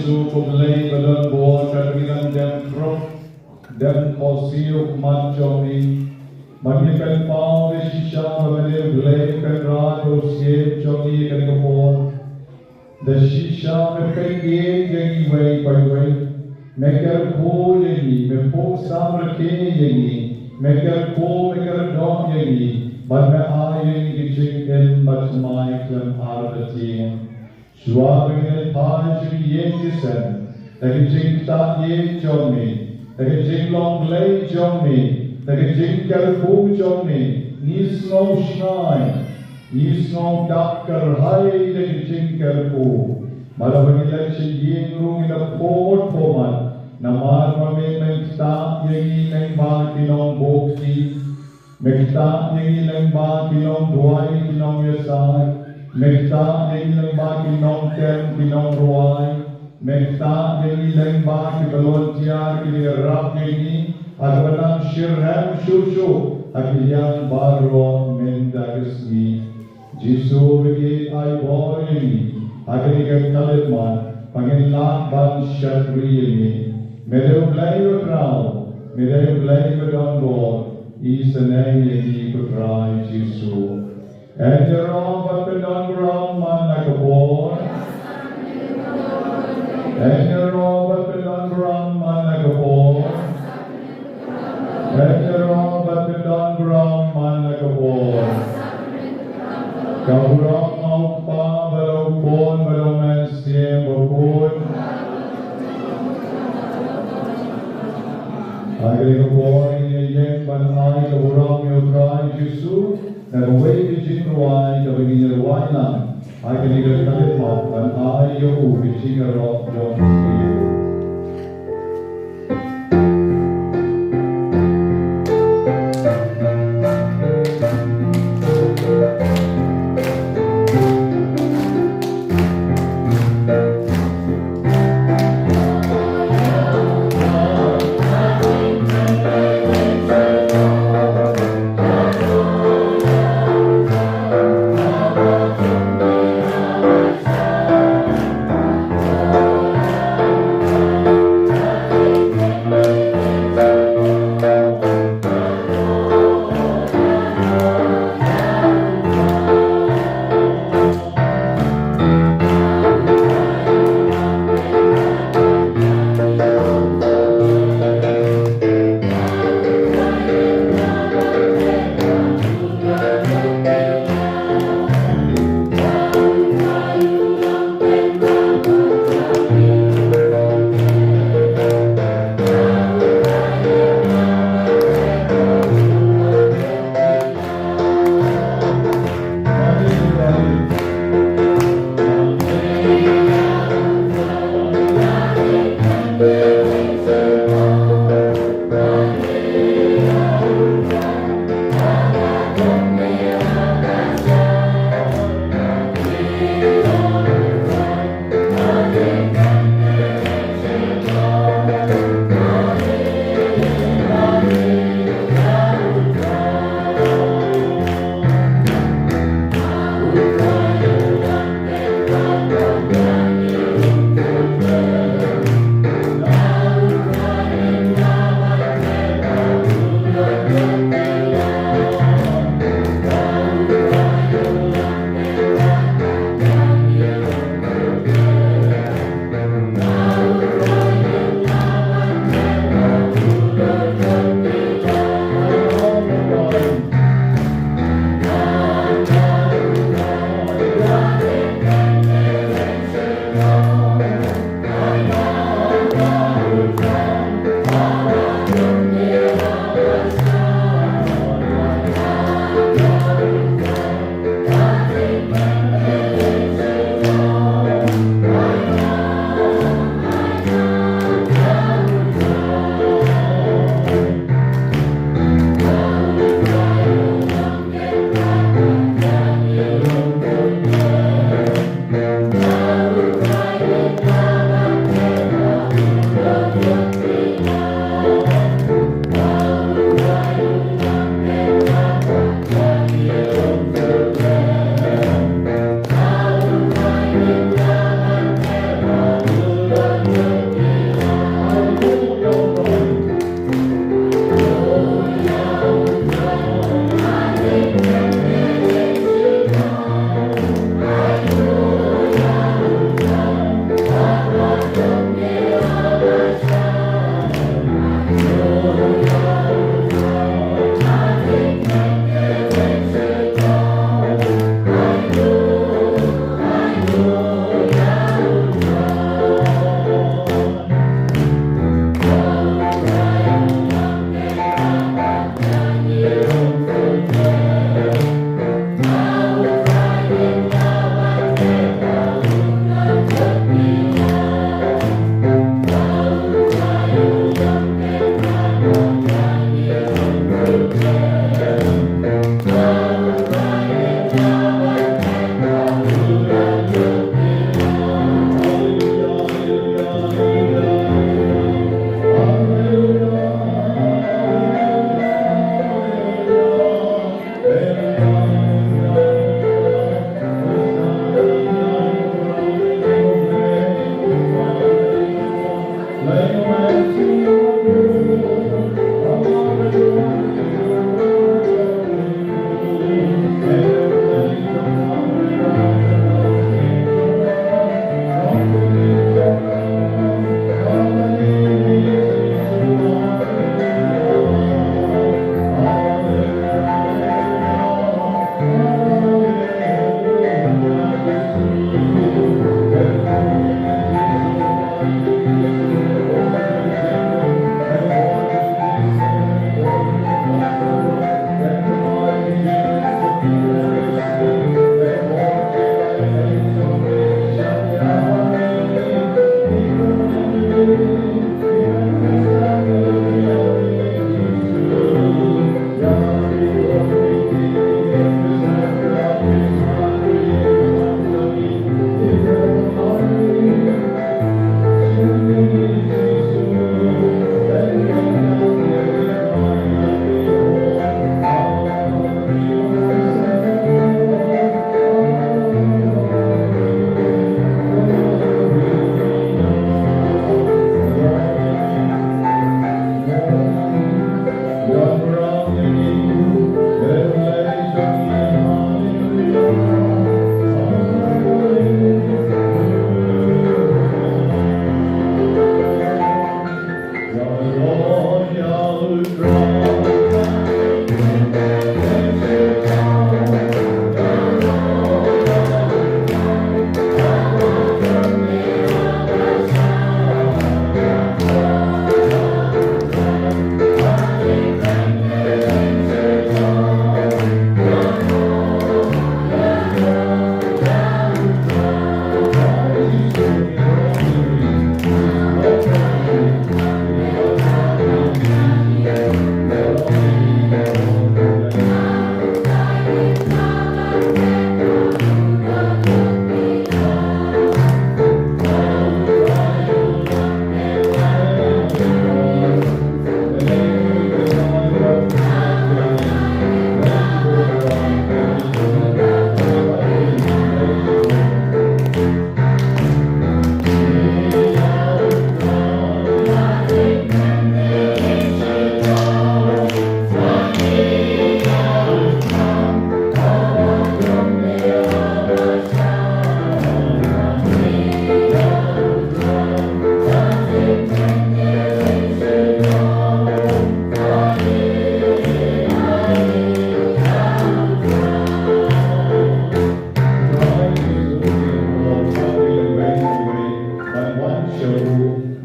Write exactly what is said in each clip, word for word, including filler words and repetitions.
Ko Blei ba don bor, ka ngi dang dem khrup, dem khawsiew khmat jong ngi. Ba ngi pynpaw da shisha ba me dei U Blei Kynrad u Syiem jong ngi ha kane ka por. Da shisha me pynïaid ïa ngi iwei pa iwei. Me kyrkhu ïa ngi, me phuh samrkhie ïa ngi, me kyrkhu, me kyrdoh ïa ngi, bad me ai ïa ngi ki jingim bathymmai khlem artatien. Shuwa ba ngin leit phai sha ki ïing ki sem, da ki jingktah ïing jong ngi, da ki jinglong Blei jong ngi, da ki jingkyrkhu jong ngi, ngi sngew shngaiñ, ngi sngew dap kyrhai da ki jingkyrkhu. Bad haba ngi leit sha ïing ruh ngi da phuh phuh mat, namar ba me men ktah ïa ngi lyngba ki nongbud ki. Me ktah ïa ngi lyngba ki nongduwai, ki nongïasaid. Me ktah ïa ngi lyngba ki nongtem, ki nongrwai. Me ktah ïa ngi lyngba ki volunteer kiba ïarap ïa ngi ha kaba nang shitrhem shuh shuh ha ki liang baroh mynta ka sngi. Jisu, ba ngi ai bor ïa ngi ha kane ka khyllipmat ba ngin lah ban shakri ïa me. Me dei U Blei u Trai, me dei U Blei ba don bor. Isynei ïa ngi ko Trai Jisu. Yn ïaroh bad pyndonburom man la ka bor. Yn ïaroh bad pyndonburom man la ka bor. Yn ïaroh bad pyndonburom man la ka bor. Ka burom ha U Kpa bad ha U Khun bad ha U Mynsiem Bakhuid. Ha kane ka por ngin ïeng ban ai ka burom ïa U Trai Jisu da kawei ka jingrwai kaba ngin ïarwai lang ha kane ka khyllipmat ban ai ïa u ka jingïaroh jong u.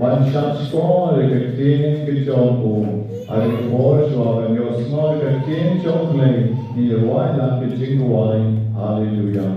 Ban shah sngewbha ïa ka ktien ka jong u. Ha kane ka por shuwa ban ïohsngew ïa ka ktien jong U Blei, ngin ïa rwai lang ka jingduwai. Haleluya.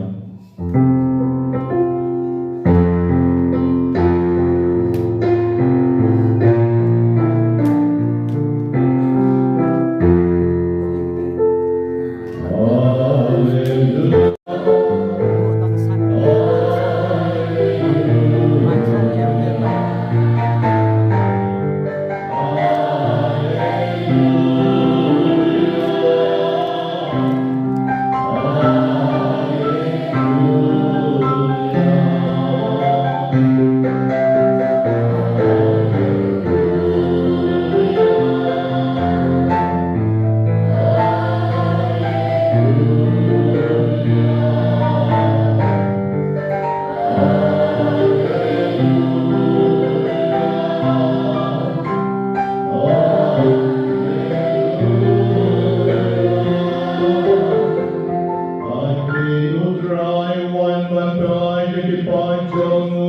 Ai, U Trai, wan ban phai ïa ki paid jong u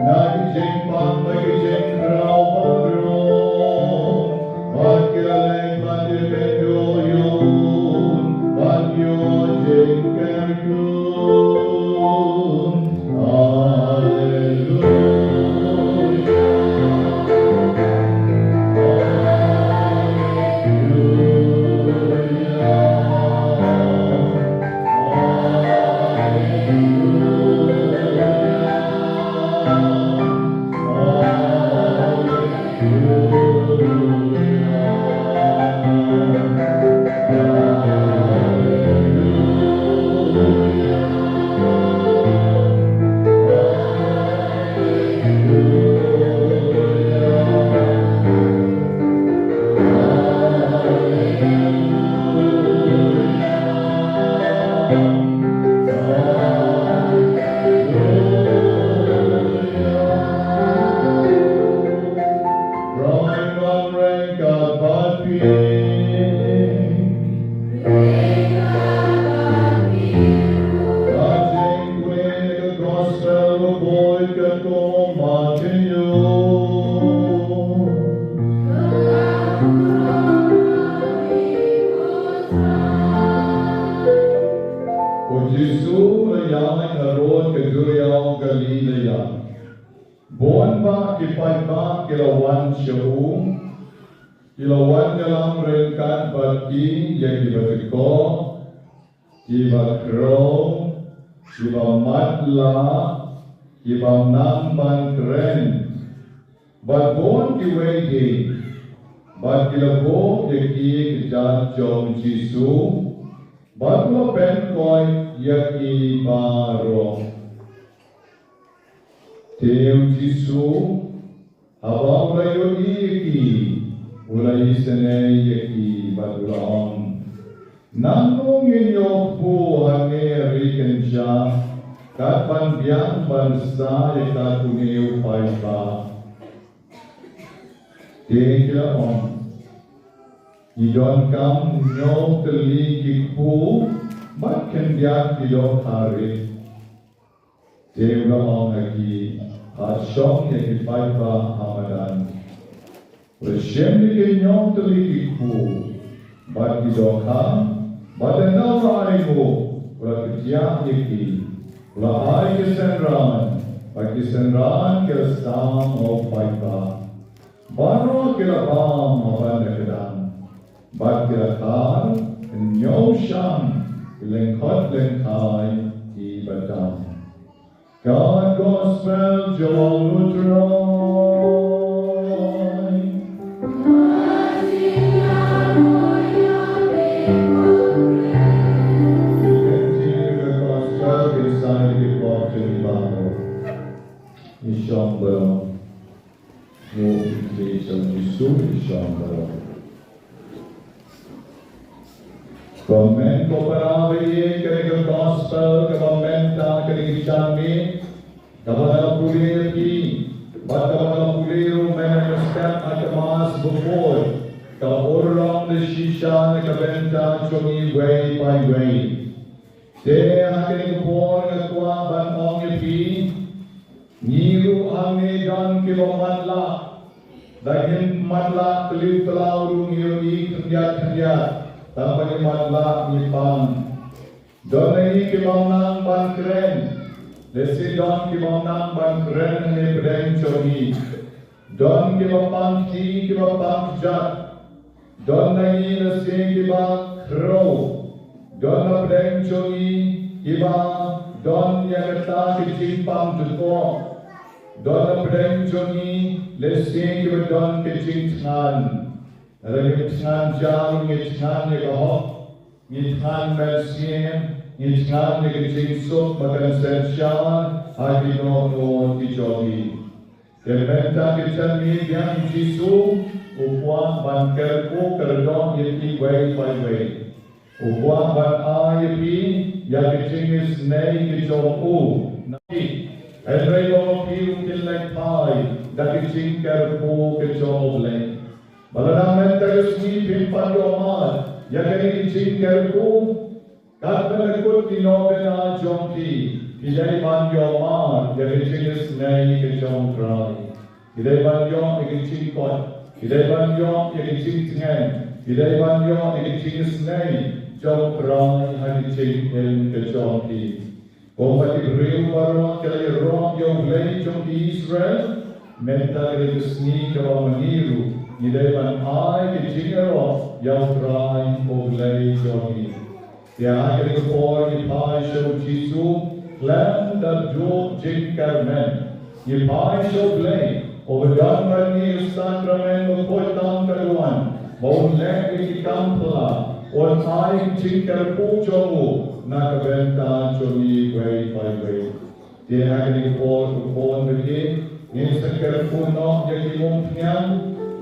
na ki jingpang bad ki jingkhraw baroh. Bad ki la leit ban ïakynduh ïa u, ban ïoh jingkyrkhu. Haleluya. Haleluya. Ki paidbah ki la wan sha u, ki la wan ïalam ryngkat bad ki, ïa ki ba tyngkhuh, ki ba khrew, ki ba matlah, ki bym nang ban kren, bad bun kiwei de, bad ki la buh ïa ki kjat jong u Jisu, bad u la pynkoit ïa ki baroh. Te u Jisu, haba u la ïohi ïa ki, u la isynei ïa ki bad u la ong, nangno ngin ïoh kpu hangne ha ri kynjah, kat ban biang ban sah ïa katto katne u paidbah? Te ki la ong, ngi donkam hynñiew tylli ki kpu bad khyndiat ki dohkha rit. Te u la ong ha ki, ha shong ïa ki paidbah ha madan. U la shim ïa ki hynñiew tylli ki kpu bad ki dohkha, bad ynda u la ai nguh, u la kdiah ïa ki, u la ai ki synran, bad ki synran ki la sam ha u paidbah. Baroh ki la bam ha ban da kdang, bad ki la khar hynñiew shang ki lyngkot lyngkai ki ba tam. Ka gospel jong u Trai. Ki kynti ka gospel ki sa ïa ki pop jong ngi baroh. Ngi shong baroh. Ngi kynti jong u Jisu, ngi shong baroh. Ko hynmen ko para, ba ïeit, kane ka gospel kaba mynta kane ka janmiet, kaba nga la pule ïa phi, bad kaba nga la pule ruh mynne mynstep ha ka Mass ba poi, ka urlong da shisha na ka bynta jong ngi iwei pa iwei. Te ha kane ka por nga kwah ban ong ïa phi, ngi ruh hangne don kiba matlah. Da ngin matlah tliw tlaw ruh ngi ïohi khyndiat khyndiat, tang ba ngi matlah ngi pang. Don na ngi kibym nang ban kren, lehse don kibym nang ban kren hangne pdeng jong ngi. Don kiba pang kti, kiba pang kjat. Don na ngi lehse kiba khrew. Don na pdeng jong ngi kiba don ïa kata ka jingpang jukor. Don na pdeng jong ngi lehse kiba don ka jingthngan. Lada ngim thngan ja ruh ngi thngan ïa ka hok. Ngi thngan mynsiem, ngi thngan ïa ka jingsuk ba kan synshar ha kino kino ki jong ngi. Te mynta ka janmiet biang Jisu u kwah ban kyrkhu kyrdoh ïa phi iwei pa iwei. U kwah ban ai ïa phi ïa ka jingisynei ka jong u. Na phi, hynrei long phi u kin leit phai da ka jingkyrkhu ka jong U Blei. Ba lada mynta ka sngi phim pat ïoh mad ïa kane ka jingkyrkhu, katba la kut ki nongbylla jong phi, phi dei ban ïoh mad ïa ka jingisynei ka jong U Trai. Phi dei ban ïoh ïa ka jingkoit, phi dei ban ïoh ïa ka jingtngen, phi dei ban ïoh ïa ka jingisynei jong U Trai ha ka jingim ka jong phi. Kumba ki briew baroh ki la ïaroh ïa U Blei jong ki Israel, mynta ka dei ka sngi kaba ma ngi ruh ngi dei ban ai ka jingïaroh ïa U Trai U Blei jong ngi. Te ha kane ka por ngi phai sha u Jisu khlem da duh jingkyrmen. Ngi phai sha U Blei uba don bad ngi ha ka sakramen bakhuid tam ka duwan, ba un leh ïa ki kam phylla, un ai ka jingkyrkhu jong u na ka bynta jong ngi iwei pa iwei. Te ha kane ka por ko khun bad kti, ngin sa kyrkhu noh ïa ki umphniang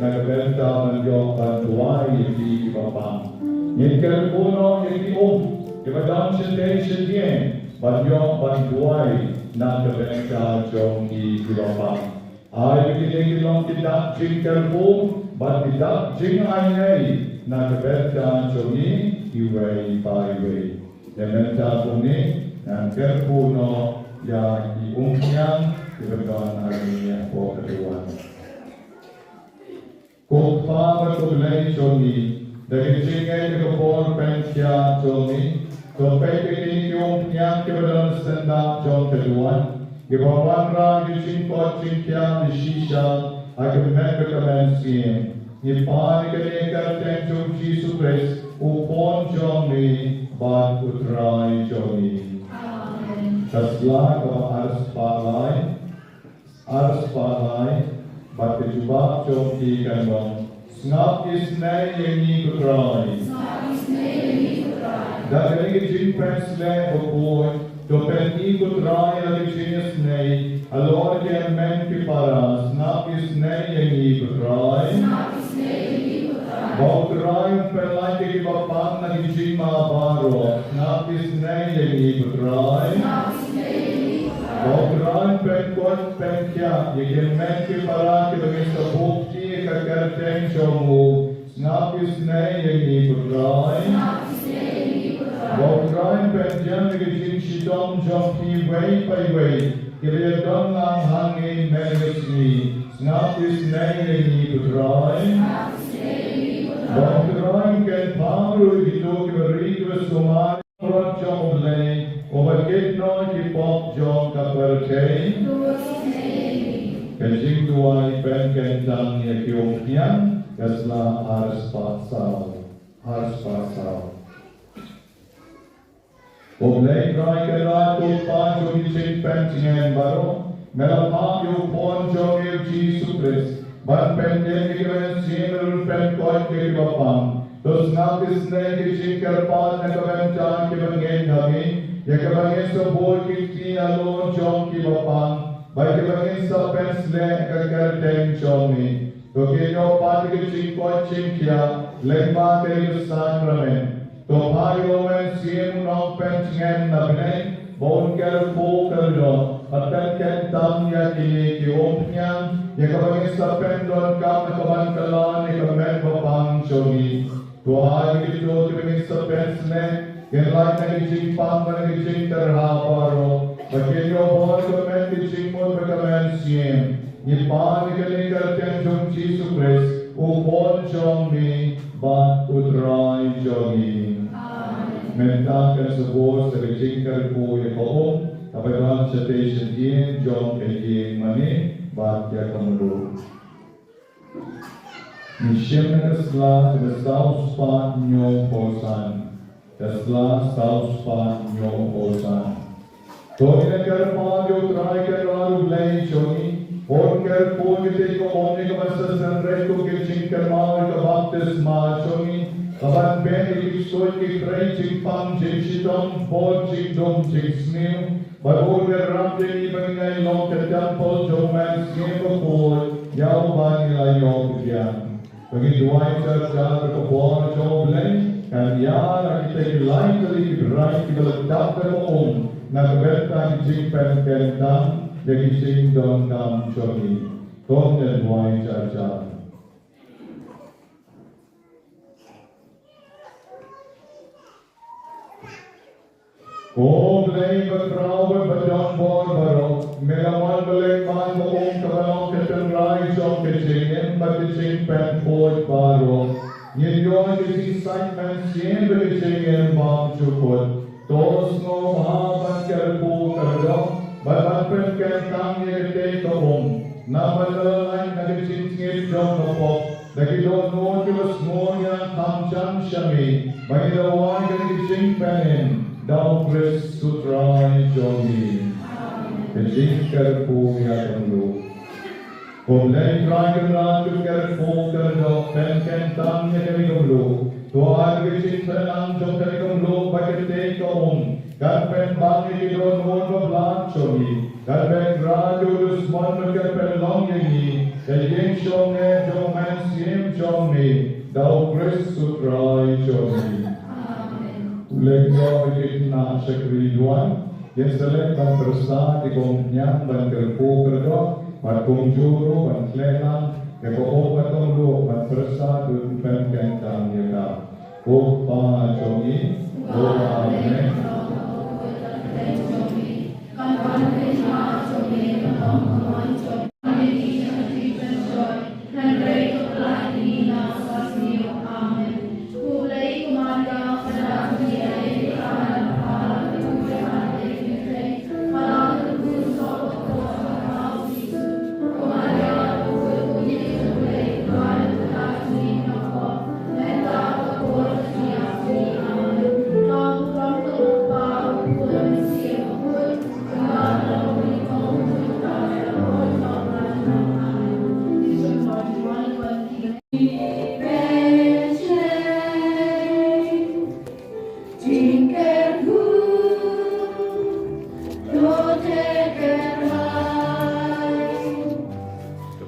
na ka bynta ban ïoh ban duwai ïa ki kiba pang. Ngin kyrkhu noh ïa ki um kiba don shatei shadieng ban ïoh ban duwai na ka bynta jong ki kiba pang. Ai ba kine ki long ki dak jingkyrkhu bad ki dak jingainei na ka bynta jong ngi iwei pa iwei. Te mynta kumne ngan kyrkhu noh ïa ki umphniang kiba don hangne hapoh ka duwan. Ko Kpa bad ko Blei jong ngi, da ka jingngeit ha ka por pynkhiah jong ngi, to peit ïa kine ki umphniang kiba don syndah jong ka duwan. Kiba wanrah ïa ka jingkoit jingkhiah ba shisha ha ka met bad ka mynsiem. Ngi pan ïa kane ha ka kyrteng jong u Jisu Khrist, u khun jong ngi bad u Trai jong ngi. Amen. Ka sla kaba arspah lai, arspah lai, bad ka jubab jong ki kan long: Sngap isynei ïa ngi ko Trai. Sngap isynei ïa ngi ko Trai. Da kane ka jingpynsleh bakhuid, to pyni ko Trai la ka jingisynei halor ki hynmen ki para. Sngap isynei ïa ngi ko Trai. Sngap isynei ïa ngi ko Trai. Ba u Trai un pynlait ïa kiba pang na ki jingma baroh. Sngap isynei ïa ngi ko Trai. Sngap isynei ïa ngi ko Trai. Ba u Trai un pynkoit pynkhiah ïa ki hynmen ki para kiba ngin sa buh kti ha ka kyrteng jong u. Sngap isynei ïa ngi ko Trai. Sngap isynei ïa ngi ko Trai. Ba u Trai un pynjem ïa ka jingshitom jong phi iwei pa iwei kiba ïadon lang hangne mynne ka sngi. Sngap isynei ïa ngi ko Trai. Sngap isynei ïa ngi ko Trai. Ba u Trai un kynpham ruh ïa kito kiba ri kiba sumar. Rot jong U Blei, uba kit noh ïa ki pop jong ka pyrthei. Ka jingduwai pynkyntang ïa ki umphniang, ka sla arspah saw. Arspah saw. U Blei Trai Kynrad, u Kpa jong ki jingpyntngen baroh, me la phah ïa u Khun jong me u Jisu Khrist ban pyndem ïa ki mynsiem, ruh ban pynkoit ïa kiba pang. To sngap isynei ïa ki jingkyrpad na ka bynta kiba ngeit ha me, ïa kiba ngin sa buh ki kti halor jong kiba pang, bad kiba ngin sa pynsleh ha ka kyrteng jong me. To ïoh pat ïa ka jingkoit jingkhiah lyngba kane ka sakramen. To phah ïa u Mynsiem u Nongpyntngen na bneng ba un kyrkhu kyrdoh bad pynkyntang ïa kine ki umphniang, ïa kaba ngin sa pyndonkam ha ka ban kylla ïa ka met ba pang jong ngi. To ai ba kito kiba ngin sa pynsleh kin lait na ki jingpang bad na ki jingtyrha baroh, ba kin ïoh bor ka met ka jingmut bad ka mynsiem. Ngi pan ïa kane ha ka kyrteng jong u Jisu Khrist, u Khun jong me bad u Trai jong ngi. Amen. Mynta kan sa bud sa ka jingkyrkhu ïa ka um, kaba don shatei shadien jong ka ïing mane bad ïa ka mluh. Ngi shim na ka sla kaba saw spah hynñiew phew san. Ka sla saw spah hynñiew phew san. To ngin ïa kyrpad ïa u Trai Kynrad U Blei jong ngi, un kyrkhu ïa kane ka um ïa kaba sa synreit kum ka jingkynmaw ïa ka baptisma jong ngi, kaban beh ïa ki ksuid ki khrei, jingpang jingshitom, bor jingdum jingsniew, bad un ïarap ïa ngi ba ngin long ka templ jong u Mynsiem Bakhuid ïa uba ngi la ïoh pdiang. Ba ngi duwai jar jar ba ka bor jong U Blei kan ïar ha kita ki lai tylli ki briew kiba la dap da ka um na ka bynta ki jingpynkyntang ïa ki jingdonkam jong ngi. To ngin duwai jar jar. Ko Blei ba khraw bad ba don bor baroh, me la wan ban leh ban ka um kaba long ka tynrai jong ka jingim bad ka jingpynkhuid baroh. Ngin ïoh ka jingsait mynsiem bad ka jingim bymjukut. To sngewbha ban kyrkhu kyrdoh bad ban pynkyntang ïa katei ka um. Namar ba la lait na ka jingtngit jong ka pop, da ki dohnud kiba sngur ngi nang kham jan sha me, ba ngi da wai kane ka jingpynim da u Khrist u Trai jong ngi. Ka jingkyrkhu ïa ka mluh. Ko Blei Trai Kynrad, to kyrkhu kyrdoh, pynkyntang ïa kane ka mluh. To ai ba ka jingtreilang jong kane ka mluh bad katei ka um kan pynbang ïa ki dohnud ba blah jong ngi. Kan pynkylla ïa u dusmon bad kan pynlong ïa ngi ka ïing shong neh jong u Mynsiem jong me, da u Khrist u Trai jong ngi. Amen. Leit ïoh ïa ki khynnah shakri duwai. Kin sa leit ban pyrsad ïa ka umphniang ban kyrkhu kyrdoh, bad kumjuh ruh ban khleh lang ïa ka um bad ka mluh ban pyrsad bad pynkyntang ïa ka. Ko Kpa jong ngi, uba ha bneng.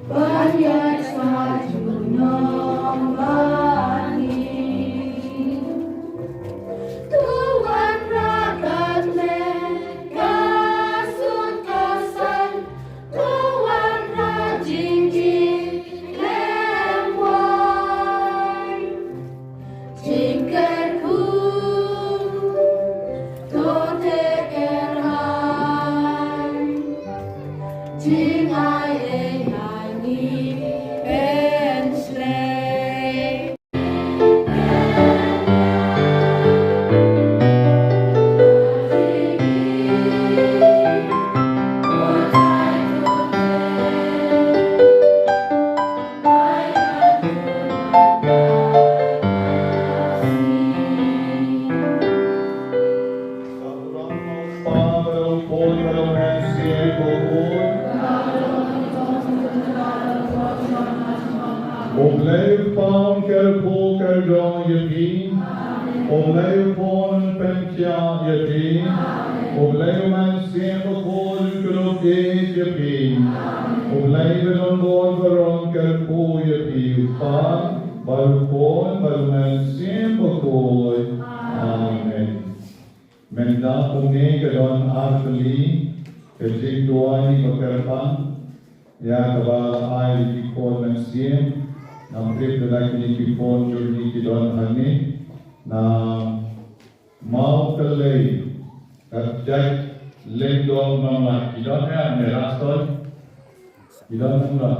Ban ïaid sa junom bad ngi. To wanrah katne ka suk ka saiñ. To wanrah jingkit lem wai. Jingkyrkhu to teh kyrhai. Jingai ei ha ngi yn slei. U Blei u Kpa un kyrkhu kyrdong ïa phi. U Blei u Khun un pynkhiah ïa phi. U Blei u Mynsiem Bakhuid un kyrkhu ïa phi. U Blei ba don bor baroh un kyrkhu ïa phi, u Kpa bad u Khun bad u Mynsiem Bakhuid. Amen. Mynta kumne ka don ar tylli ka jingduwai ba kyrpang ïa kaba la ai ki khun mynsiem. Ngam tip lada kine ki khun jong ngi ki don hangne. Na Mawkyllei, ka jaid Lyngdoh Nonglait, ki don ha ne Rastoi? Ki don, ki don.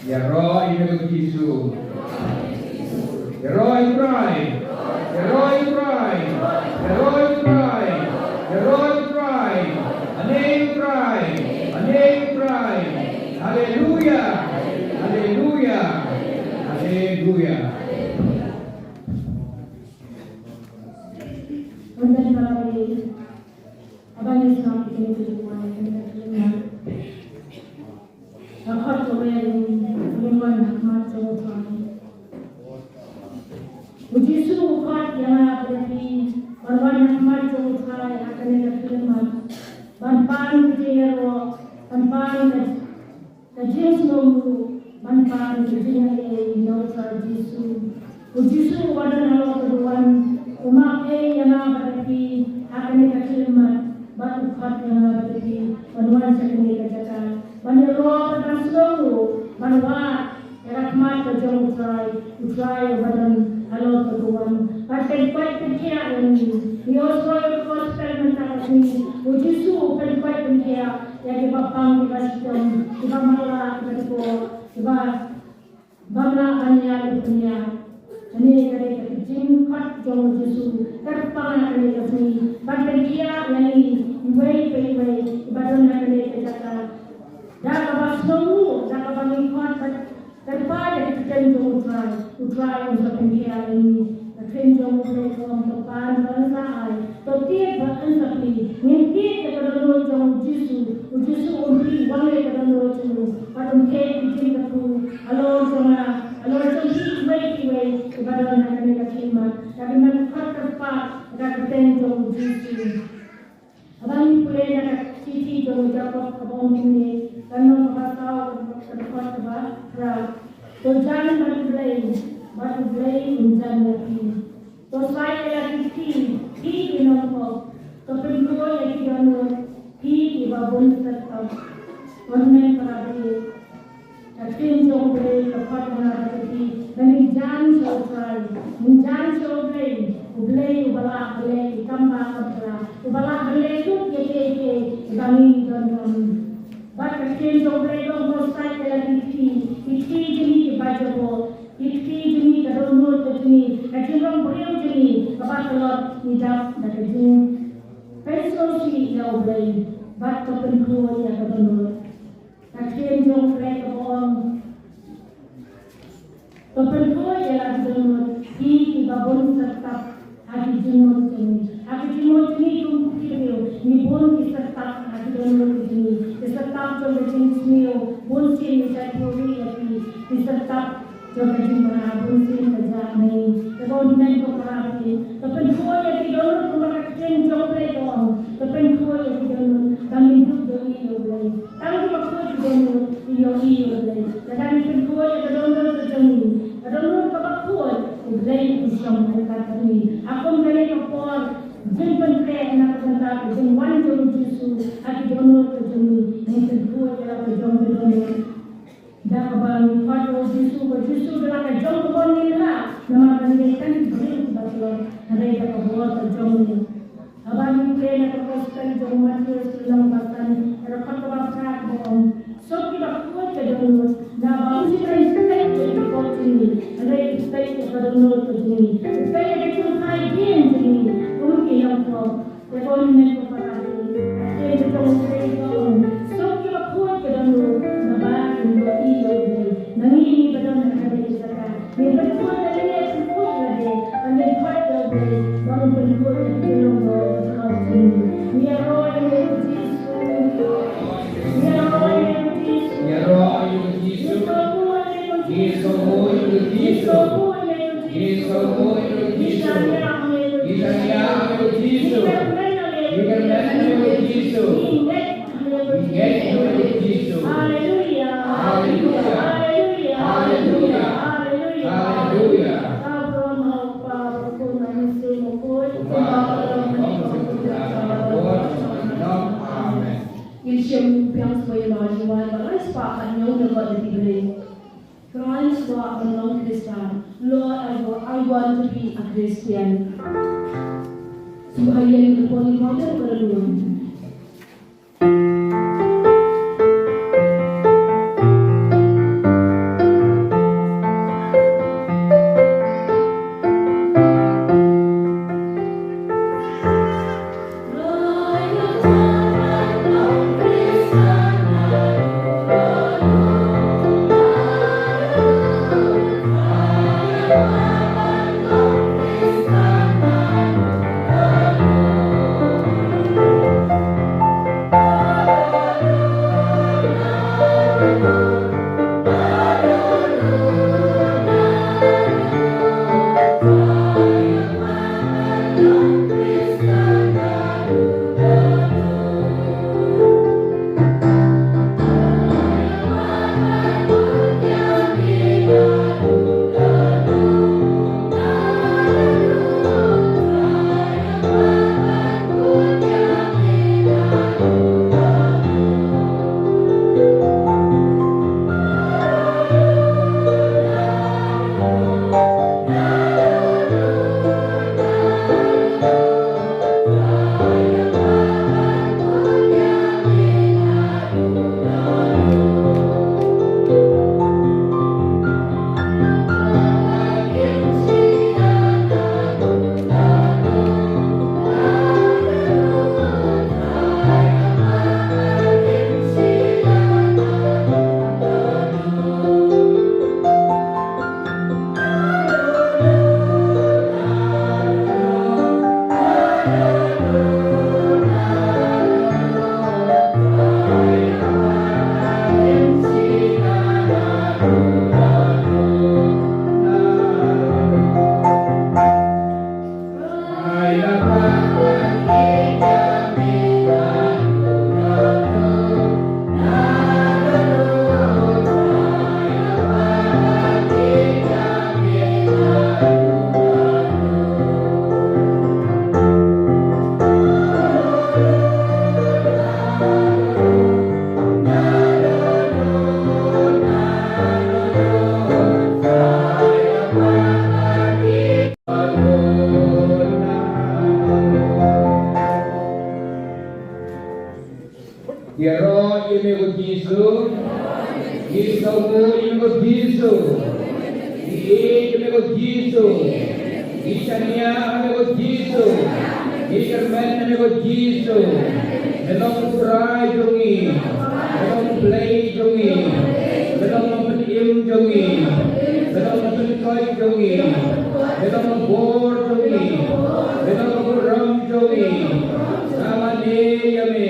Ïaroh ïa u Jisu. Ïaroh ïa u Trai. Ïaroh ïa u Trai. Ïaroh ïa u Trai. Ïaroh ïa u Trai. Ane ïa u Trai. Ane ïa u Trai. Haleluya. Haleluya. Haleluya. Amen. Haba ngi sngap ïa kine ki jingwan, kine ki jingwan. Nga khot ïa u Mary, u wan ha khmat jong u Trai. U Jisu u khot ïa nga bad ïa phi ban wan ha khmat jong u Trai ha kane ka khyllipmat, ban pan ka jingïaroh, ban pan ka Ka jingsngewnguh ban pan ka jingaiei na u Trai Jisu. U Jisu uba don halor ka duwan u map ei ïa nga bad ïa phi ha kane ka khyllipmat, bad u khot ïa nga bad ïa phi ban wan sha kane ka jaka ban ïaroh bad ban sngewnguh, ban wad ïa ka khmat ka jong u Trai, u Trai uba don halor ka duwan. Bad pynkoit pynkhiah ïa ngi. Ngi ïohsngew ïa ka gospel mynta ka sngi, u Jisu u pynkoit pynkhiah ïa kiba pang, kiba shitom, kiba matlah, kiba dukor, kiba bym lah ban ïaid ban pynïaid. Kane ka dei ka jingkhot jong u Jisu. Kyrpang ha kane ka sngi ban pynkhiah ïa ngi iwei pa iwei iba don ha kane ka jaka, da kaba sngewnguh, da kaba ngi khot bad kyrpad ïa ka ktien jong u Trai. U Trai un sa pynkhiah ïa ngi. Ka ktien jong u Blei ka ong, to pan ba yn sa ai, to tied ba yn sa plie. Ngin tied ïa ka dohnud jong u Jisu. U Jisu un plie wanle ka dohnud jong u, bad un theh ki jingkyrkhu halor jong nga, halor jong phi iwei pa iwei iba don ha kane ka khyllipmat, da kaba ngi khot kyrpad ïa ka ktien jong u Jisu. Haba ngi pule na ka shithi jong u Jakob kaba ong kumne, ka lynnong kaba saw, ka dkhot kaba phra. To jan bad U Blei, bad U Blei un jan ïa phi. To said ïa la ki kti, phi ki nongpop. To pynkhuid ïa ki dohnud, phi kiba bun set top. Amen, para bangeit. Ka ktien jong U Blei ka khot ïa nga bad ïa phi ba ngin jan sha U Trai, ngin jan sha U Blei, U Blei uba lah ban leh ki kam ba kham pura, uba lah ban leh lut ïa kiei kiei kiba ngi donkam. Bad ka ktien jong U Blei ka ong, to said ïa la ki kti, ki kti jong ngi kiba jabor, ki kti jong ngi, ka dohnud ka jong ngi, ka jingrong briew jong ngi kaba tlot, ngi dap da ka jingpynsngewsih ïa U Blei bad ka pynkhuid ïa ka dohnud. Ka ktien jong U Blei kaba ong, to pynkhuid ïa la ki dohnud, phi kiba bun set top ha ki jingmut jong ngi. Ha ki jingmut jong ngi kum ki briew, ngi bun ki set top ha ki dohnud jong ngi. Ki set top jong ka jingsniew, bunsien ngi shait theory ïa ki. Ki set top jong ka jingpynbna bunsien ka jia ha ngi. Te ko hynmen ko para bangeit, to pynkhuid ïa ki dohnud kumba ka ktien jong U Blei ka ong. To pynkhuid ïa ki dohnud, tang ngin dup ïohi ïa U Blei. Tang kiba khuid ki dohnud ki ïohi ïa U Blei. Lada ngi pynkhuid ïa ka dohnud ka jong ngi, ka dohnud kaba khuid, U Blei u shong ryngkat bad ngi. Ha kum kane ka por jingpynkhreh na ka bynta ka jingwan jong u Jisu, ha ki dohnud ka jong ngi, ngin pynkhuid ïa la ka jong ka dohnud. Da kaba ngi khot ïa u Jisu, ba u Jisu da la ka jong ka bor ngin rah, namar ba ngi dei tang ki briew kiba tlot, hynrei da ka bor ka jong ngi. Haba ngi pule na ka gospel jong u Mathaios lynnong ba san, ka dkhot kaba phra kaba ong, suk kiba khuid ka dohnud, naba u Trai u peit ïa ki pop jong ngi, hynrei u peit ïa ka dohnud ka jong ngi, u peit ïa ka jingpynlong jong ngi kum ki nongpop. Te ko hynmen ko para bangeit, ka ktien jong U Blei ka ong, suk kiba khuid ka dohnud, naba kin ïohi ïa U Blei. Ma ngi, ngi ba don ha kane ka jaka, ngin pynkhuid lade, pynkhuid lade, ban pynkhuid ïa U Blei, ban pynkhuid ïa ka jinglong doh jong U. Ngi ïaroh ïa U Jisu. Ngi ïaroh ïa U Jisu. Ngi ïaroh ïa U Jisu. Ngi sngewbha ïa U Jisu. Ngi sngewbha ïa U Jisu. Ngi shaniah ïa U Jisu. Ngi kyrmen ïa U Jisu. Ngi kyrmen ïa U Jisu. Ngi ngeit ïa U Jisu. Haleluya. Haleluya. Haleluya. Haleluya. Haleluya. Haleluya. Ka burom ha U Kpa, U Khun bad U Mynsiem Bakhuid. Kumba ka long mynta, kumba ka long, kumba ka long. Amen. Ngin shim biang sngewbha ïa la ka jingwan ba lai spah ka ñiong na ka bynta U Blei. Kren shuwa ban long Khristan. Lord, I wa-, I want to be a Christian. Sngewbha ïa ngi ban poi ïa ka Baibl. Jisu. Ngi shaniah ha me ko Jisu. Ngi kyrmen ha me ko Jisu. Me long u Trai jong ngi. Me long u Blei jong ngi. Me long u Nongpynim jong ngi. Me long u Nongpynkoit jong ngi. Me long u Bor jong ngi. Me long u Burom jong ngi. Ngi mane ïa me.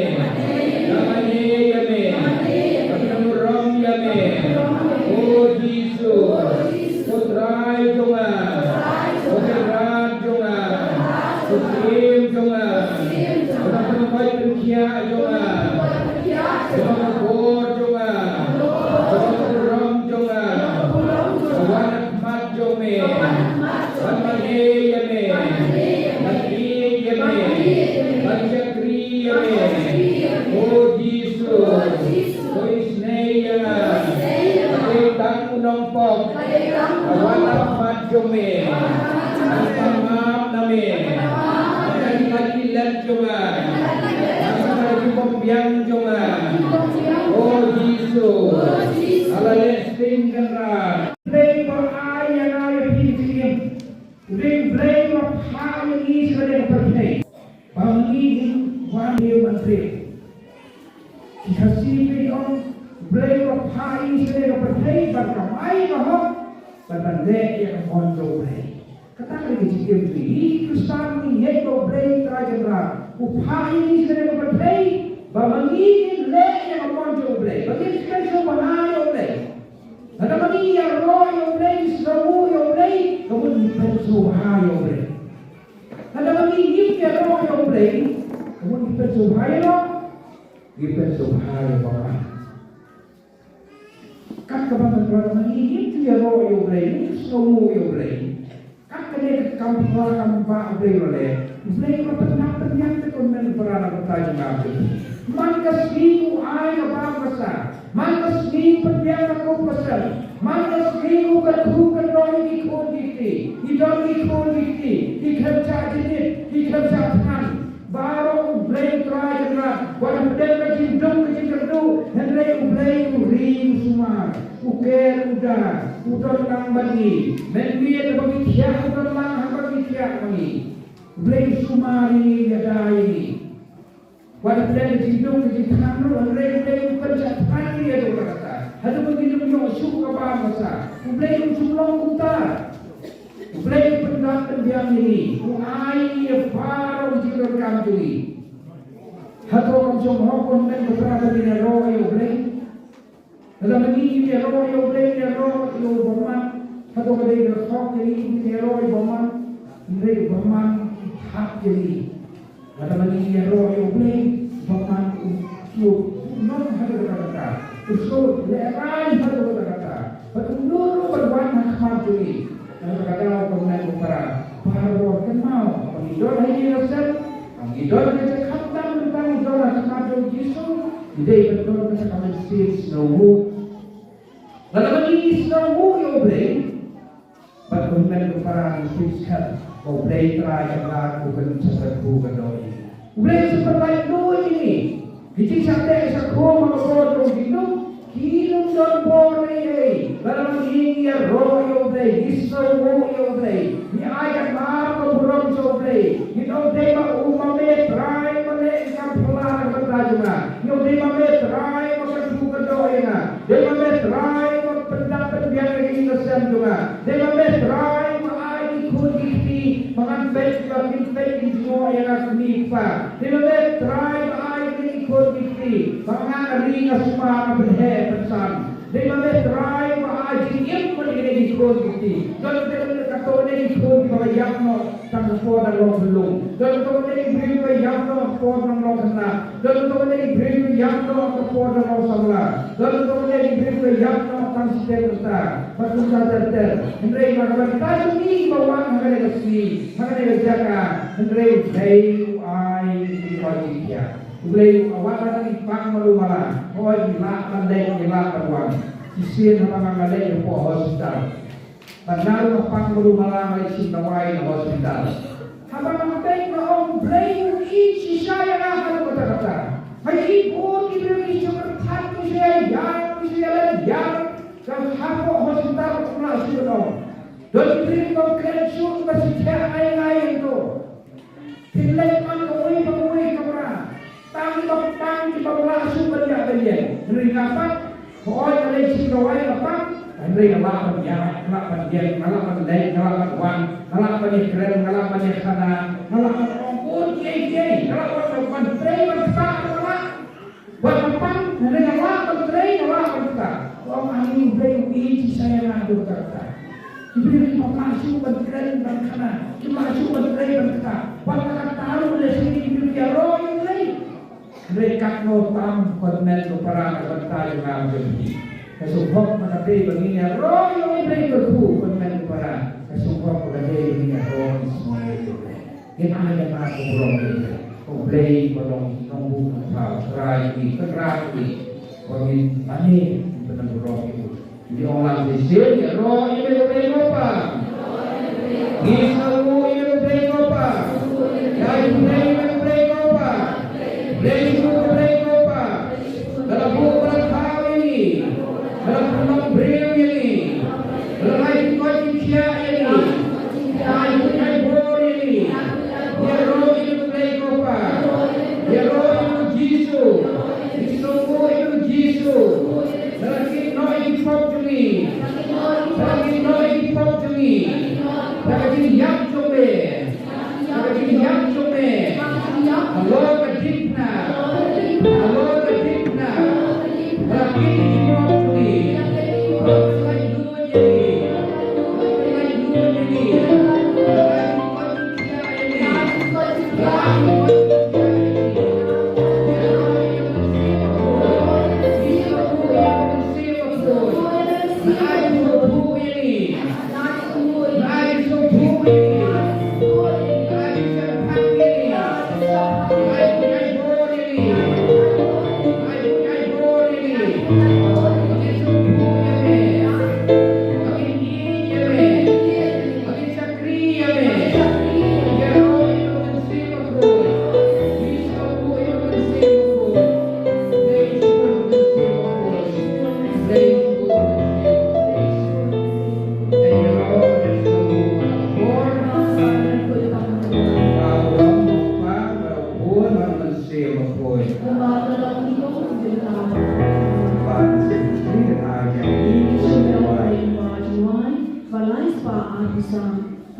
Ngi mane ïa me. Ngi burom ïa me. O Jisu. Ko Trai jong nga, ko Kynrad jong nga, ko Syiem jong nga, ko Nongpynkoit pynkhiah jong nga, ko Nongpynbor jong nga, ko Nongpynburom jong nga, ko wan ha khmat jong me, wan mane ïa me, wan ïeit ïa me, wan shakri ïa me, ko Jisu. Ko isynei ïa nga. Ka dei tang u nongpop. Ka wan ha khmat jong me. Ngan pan map na me. Ngan ïa ki lad jong nga. Ngan ïa ki bym biang jong nga. O Jisu. Ala leh sting kan ra. Blei ba ai ïa nga ïa phi ki jingim. Ring Blei ba phah ïa ngi sha ka pyrthei. Ba ngi wan ïa man trip. Ki Khasi ki ong Blei ba phah ïa ngi sha ka pyrthei ban kamai ka hok ban ban leh ïa ka mon jong U Blei. Kata ka dei ka jingim jong ngi Khristan, ngi ngeit ba U Blei Trai Kynrad u phah ïa ngi sha ka pyrthei ba ma ngi ngin leh ïa ka mon jong U Blei, ba ngin sngewbha ïa U Blei. Lada ma ngi ïaroh ïa U Blei, sngewbha ïa U Blei, ka mut ngi pynsngewbha ïa U Blei. Lada ma ngi ngim ïaroh ïa U Blei, ka mut ngi pynsngewbha ïa U Blei, ngi pynsngewbha ïa U Blei. Kat kaba ngi wan, ma ngi ngim ju ïaroh ïa U Blei, ngim ju sngew ïa U Blei. Kat kane ka kam pla kam ba U Blei u la leh. U Blei u la pyndap pynbiang te ko hynmen ko para na ka bynta jong nga. Man ka sngi u ai ka bam ka sa. Man ka sngi u pynbiang ka kup ka sem. Man ka sngi u kyrkhu kyrdoh ïa ki khun ki kti. Ki don ki khun ki kti. Ki khlem shah jingit. Ki khlem shah thngan. Baroh U Blei u Trai Kynrad, wat hapdeng ka jingduk ka jingkyrduh, hynrei U Blei u ri u sumar, u ker u da, u don lang bad ngi. Mynmiet ba ngi thiah u don lang ha kaba ngi thiah ma ngi. U Blei u sumar ïa ngi, u ïada ïa ngi. Wat hapdeng ka jingduk ka jingthngan ruh, hynrei U Blei u kynjah thngan ïa ngi haduh katta katta. Haduh ba ngi nym ïoh shuh ka bam ka sa. U Blei um shym long kumta. U Blei u pyndap pynbiang ïa ngi, u ai ïa baroh ki jingdonkam jong ngi. Hato kam shym hok, ko hynmen ko para, ba ngin ïaroh ïa U Blei? Lada ma ngi ngim ïaroh ïa U Blei, ïaroh ïa u bymman. Hato ka dei ka hok ïa ngi ngin ïaroh ïa u bymman? Hynrei u bymman u thap ïa ngi. Lada ma ngi ïaroh ïa U Blei, u bymman u, u, u nong haduh katta katta. U sngewlehrain haduh katta katta. Bad u nud ruh ban wan ha khmat jong ngi. Nangta ka daw, ko hynmen ko para, baroh kynmaw, ba ngi don ha ïing ha sem, ba ngi don ha ka jaka khamtam, ba ngi don ha khmat jong U Jisu, ngi dei ban don ha ka mynsiem sngewbha. Lada ma ngi sngewbha ïa U Blei, bad ko hynmen ko para, ngi tip skhem ba U Blei Trai Kynrad u kynjah kyrkhu kyrdoh ïa ngi. U Blei u sngewbha ïa ngi. Ki jingshah teh shah khum ha ka bor jong ki kyndoh ki nym don bor ei ei. Lada ma ngi ïaroh ïa U Blei, ngi sngewbha ïa U Blei, ngi ai ka mar ka burom sha U Blei, ngi ong dei ma u, ma me Trai ba leh ïa ka pla na ka bynta jong nga. Ngi ong dei ma me Trai ba kyrkhu kyrdoh ïa nga. Dei ma me Trai ba pyndap pynbiang ïa ka ïing ka sem jong nga. Dei ma me Trai ba ai ki khun ki kti ba ngan peit, ba kin peit kin jngoh ïa nga kmie kpa. Dei ma me Trai ba ai ïa ki khun ki kti ba nga ri nga sumar, nga pynheh pynsan. Dei ma me Trai ba ai jingim bad ïa ki khun ki kti. Don te don kato ne ki khun kiba ïap noh tang ka por dang long khyllung. Don kato ne ki briew kiba ïap noh ka por dang long khynnah. Don kato ne ki briew kiba ïap noh ka por dang long samla. Don kato ne ki briew kiba ïap noh tang shiteng mynta. Bad kumta ter ter. Hynrei na ka bynta jong ngi kiba wan ha kane ka sngi, ha kane ka jaka, hynrei U Blei u ai ïa ngi ki jingthiah. U Blei u, wat la ngi pang malu mala, hooid ngi lah ban leit, ngi lah ban wan. Shisien haba nga leit hapoh hospital, ban nga ruh nga pang malu mala, nga leit shim dawai na hospital. Haba nga peit nga ong, Blei u ïeit shisha ïa nga haduh katta katta. Nga ïohi bun ki briew ki shu kyrpad, ki shu ïa ïap, ki shu ïa len ïap. Ka hapoh hospital, nga shu ong, Don ki briew kiba kren shuh ba shu thiah ngai ngai ïa u. Phin leit man kawei pa kawei ka kamra. Tang ba, tang kiba lah shuh ban ïa ban ïeng. Hynrei nga pat, hooid nga leit sha kawei nga pat, hynrei nga lah ban ïa, nga lah ban ïeng, nga lah ban leit, nga lah ban wan, nga lah ban ïakren, nga lah ban ïakhana, nga lah ban ong bun kiei kiei, nga lah ban, ban trei ban ktah, nga lah. Wat la pang, hynrei nga lah ban trei, nga lah ban ktah. Ong ani U Blei u ïeit shisha ïa nga dur kata. Ki briew kim lah shuh ban kren ban khana, kim lah shuh ban trei ban ktah. Wat la katta ruh lehse ki briew ki ïaroh ïa U Blei. Hynrei katno tam ka tymmen ka para na ka bynta jong nga bad jong phi. Ka sngewbha ba ka dei ba ngin ïaroh ïa U Blei kyrkhu ka tymmen ka para. Ka sngewbha ba ka dei ba ngin ïaroh ïa U Blei. Ngin ai ïa nga ka burom ïa U Blei ba long nongbuh nongthaw, Trai jong ngi, Trai jong ngi. Ba ngin mane ban burom ïa u. Ngi ong lang shisien, ïaroh ïa me ko Blei ko Pa. Ngi sngewbha ïa me ko Blei ko Pa. Dei Blei ïa me ko Blei ko Pa. Blei sngewbha ko Blei ko Pa. Ba la buh ba la thaw ïa ngi. Ba la pynlong briew ïa ngi. Ba la ai ki koit ki khiah ïa ngi. Ai buit ai bor ïa ngi. Ïaroh ïa me ko Blei ko Pa. Ïaroh ïa me ko Jisu. Ngi sngewbha ïa me ko Jisu. Ba la kit noh ïa ki pop jong ngi. Ba la kit noh ïa ki pop jong ngi. Ba la kit ïap jong me. Halor ka dipna. Halor ka dipna. Ba la kit ïa ki pop jong ngi. Ba la kit ïa ki pop jong ngi.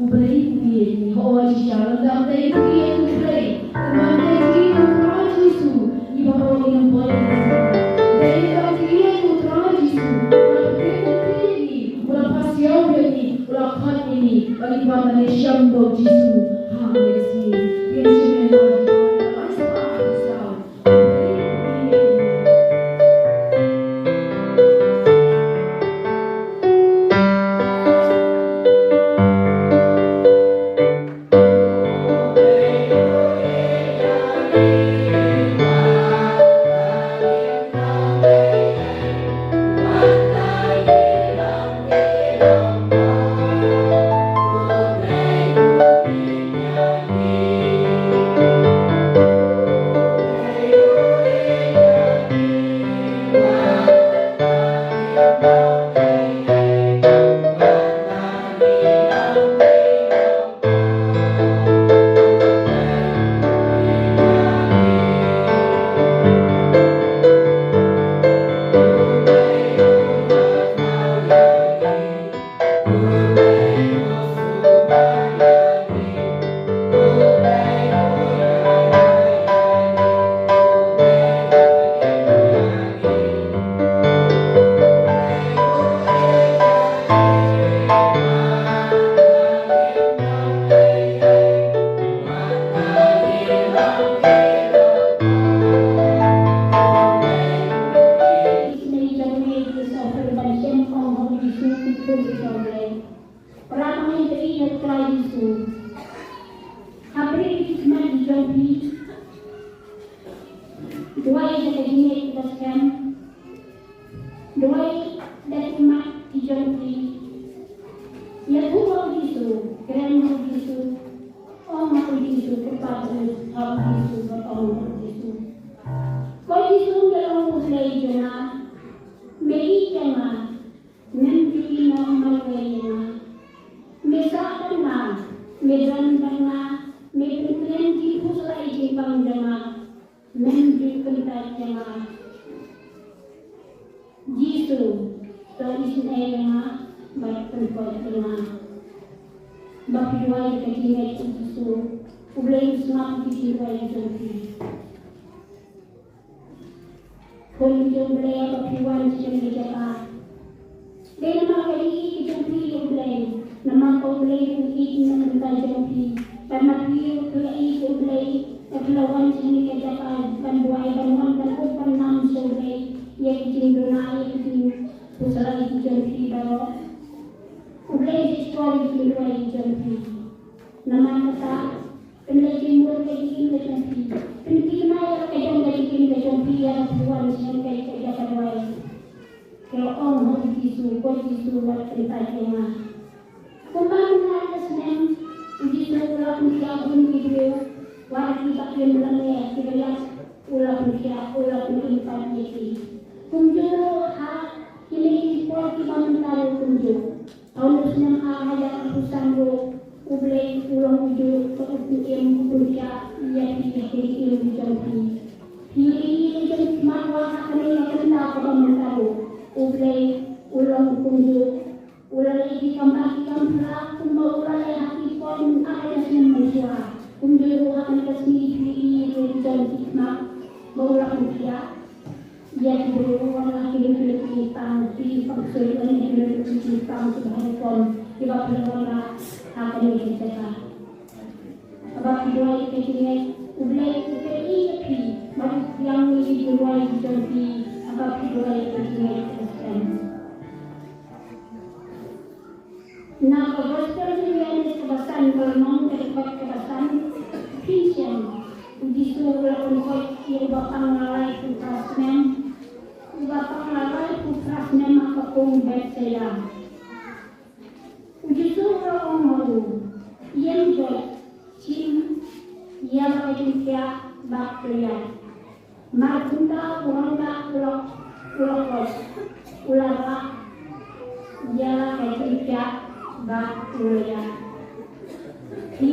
U Blei u ïeit ïa ngi, hooid shisha lada ym dei u ïeit u Blei, u wan dei u Trai Jisu, ngi baroh ngin ym poi. Dei lada ym dei u Trai Jisu, u la pynkyntiñ ïa ngi, u la pasiaw ïa ngi, u la khot ïa ngi, ba ngin wan ban ïashem bad u Jisu ha ka mynsiem. Ngin ïashem bad u Jisu. Para bangeit ba ïeit ha u Trai Jisu. Ha pdeng ki khmat ki jong phi. Duwai da ka jingngeit kaba skhem. Duwai da ki khmat ki jong phi. Ïathuh ha u Jisu, kren ha u Jisu. Ong ha u Jisu, kyrpad ha u Jisu, bad ong ha u Jisu. Ko Jisu, me long U Blei jong nga. Me ïeit ïa nga. Ngam ju ïehnoh marwei ïa nga. Me don bad nga, me pynkmen jingpynshlur ïa i jingbam jong nga, men ju kyntait ïa nga. Jisu, to isynei ïa nga bad pynkoit ïa nga. Ba phi duwai ïa ka jingngeit, Jisu, U Blei u sngap ïa ki jingduwai jong phi. Khun jong U Blei, ba phi wan sha kane ka jaka. Dei namar ka jingïeit jong phi ïa U Blei. Namar ka U Blei u ïeit na ka bynta jong phi. Bad ma phi ruh phi la ïeit ïa U Blei, ba phi la wan sha kane ka jaka ban duwai, ban wan ban up ban nam sha U Blei ïa ki jingduna, ïa ki jingpynshlur jong phi baroh. U Blei u sngap ïa ki jingduwai jong phi. Namar kata, pynleit jingmut ka jingim ka jong phi. Pynthikna ïa ka jong ka jingim ka jong phi ïa ka phi wan sha ka jaka duwai. Ka ong ha u Jisu, ko Jisu, wat kyntait ïa nga. Kumba mynta ka snem, u Jisu u la pynkhiah bun ki briew, wat kiba im lane kiba ïap, u la pynkhiah, u la pynim pat ïa ki. Kumjuh ruh ha kine ki por kiba mynta ruh kumjuh. Ha u snem ar hajar arphew san ruh, U Blei u long ujuh, u pynim, u pynkhiah ïa phi ha ka jingim jong phi. Phi ïohi ïa ka jingmut ha kane ka bynta kaba mynta ruh. U Blei u long kumjuh, u la leh ïa ki kam bah ki kam phla kumba u la leh ha ki por ar hajar snem mynshuwa. Kumjuh ruh ha kane ka sngi phi ïohi ïa ka jingmut ba u la pynkhiah. Ïa ki briew, wan la ki luk ki tang, ki pang sui, wan ki luk ki tang, ki bha rukom, ki ba pynlong la ha kane ka jaka. Haba phi duwai ïa ka jingngeit, U Blei u peit ïa phi, bad u pdiang ïa ki jingduwai ki jong phi, haba phi duwai ïa ka jingngeit ka skhem. Na ka Gospel u Ïoannis kaba san, ka lynnong, ka dkhot kaba san, phin shem, u Jisu u la pynkoit ïa uba pang la laiphew phra snem, uba pang la laiphew phra snem ha ka pung Bethsaida. U Jisu u la ong ha u, ïeng, joit, shim ïa la ka jingphiah bad to ïaid. Mar kumta u rangbah u la, u la koit, u la rah ïa la ka jingphiah bad u la ïaid. Phi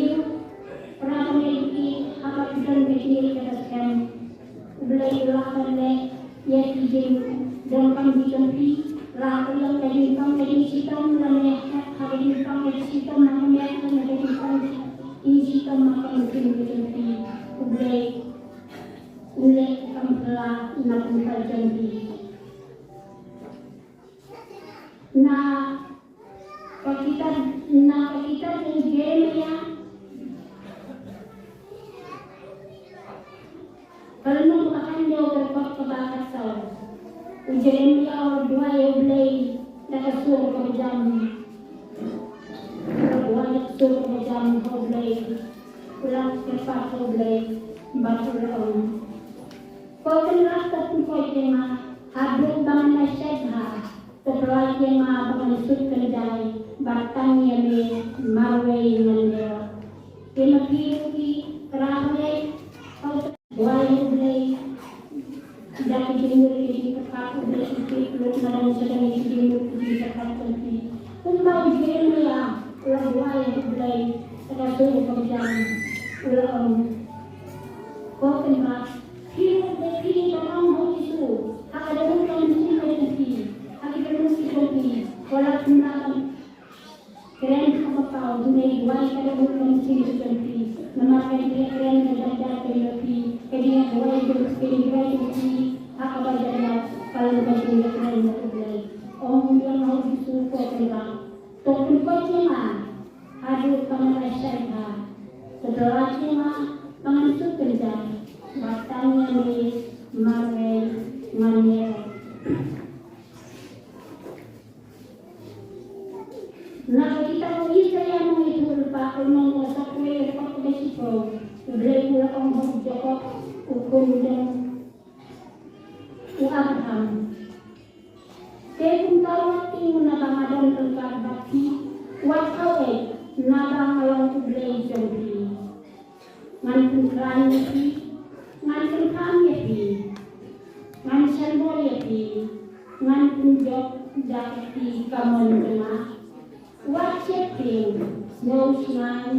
para bangeit, haba phi don ka jingngeit kaba skhem, U Blei u lah ban leh ïa ki jingdonkam ki jong phi, la ka long ka jingpang ka jingshitom, lane ha ka jingpang ka jingshitom ha ka met, lane ka jingpang ka jingshitom ha ka mynsiem ka jong phi. U Blei u leh kam phylla na ka bynta jong phi. Na ka kitab, na ka kitab u Jeremiah, ka lynnong kaba khathynñiew, ka dkhot kaba khatsaw. U Jeremiah u la duwai ïa U Blei da ka sur kaba jam. U la duwai da ka sur kaba jam ha U Blei. U la kyrpad ha U Blei bad u la ong, Ko Kynrad, to pynkoit ïa nga haduh ba ngan da shait bha. To pyllait ïa nga ba ngan suk kynjai, bad tang ïa me marwei ngan ïaroh. Te ma phi ruh ki para bangeit, to duwai ïa U Blei da ki jingmut ki jingpyrkhat, U Blei u tip lut madan shadan ïa ki jingmut ki jingpyrkhat jong phi. Kumba u Jeremiah u la duwai ïa U Blei da ka sur kaba jam, u la ong, Ko Kynrad, phi ruh, phi ruh, phi ruh, phi ruh, ha ka dohnud ka mynsiem ka jong phi, ha ki dohnud ki jong phi, ko la kren ha ka paw, dune duwai ka dohnud ka mynsiem ka jong phi. Namar ka jingkren ka jong phi, ka jingduwai jong phi, ka jingduwai jong phi ha kaba ïaid, ka long ka jingkren na U Blei. Ong u ïa u Jisu, Ko Kynrad, to pynkoit ïa nga haduh ba ngan da shait bha. To pyllait ïa nga ba ngan suk kynjai, bad tang ïa me marwei ngan ïaroh. Na ka kitab u Isaïah nongïathuhlypa, ka lynnong kaba saphew, ka dkhot kaba shiphew, U Blei u la ong ha u Jakob, u khun jong u Abraham. Te kumta wat tieng naba nga don ryngkat bad phi, wat khaw eh naba nga long U Blei jong phi. Ngan pynkhlaiñ ïa phi, ngan pynkham ïa phi, ngan shanbor ïa phi, ngan pynjop da ka kti kamon jong nga. Wat sheptieng, sngewsynei,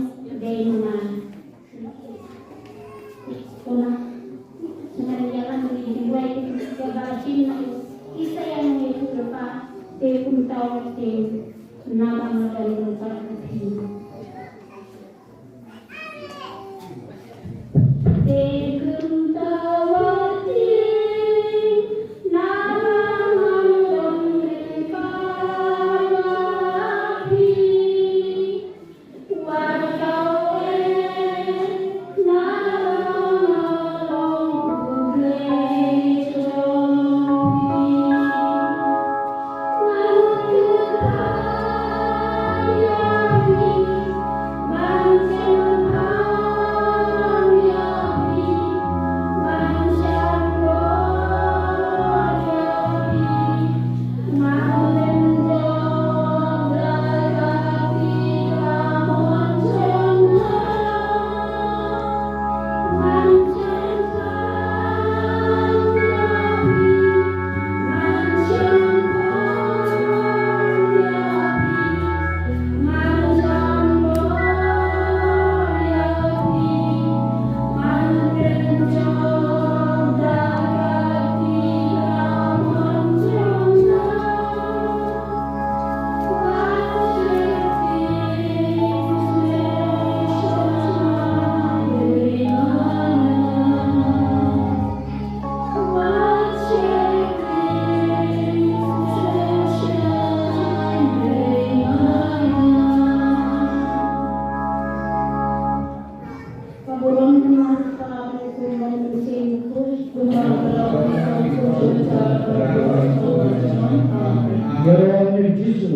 Ïaroh ïa u Jisu.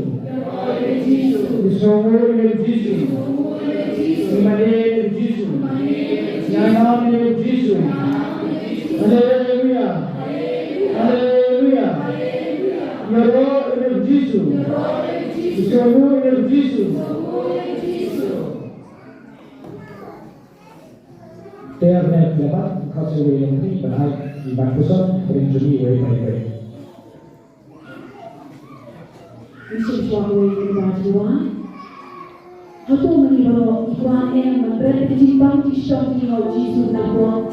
Isynei ïa u Jisu. Imane ïa u Jisu. Ïainam ïa u Jisu. Haleluya. Haleluya. Ïaroh ïa u Jisu. Isynei ïa u Jisu. Te ar ne lebat ka suri yang ni ban ai ban puson ring jumi wei bai bai. Bishop Chua Wei Kynda Chua. Hato mani baroh i kwah em ban bret ka jingbam jingshitom jong u Jisu na bok.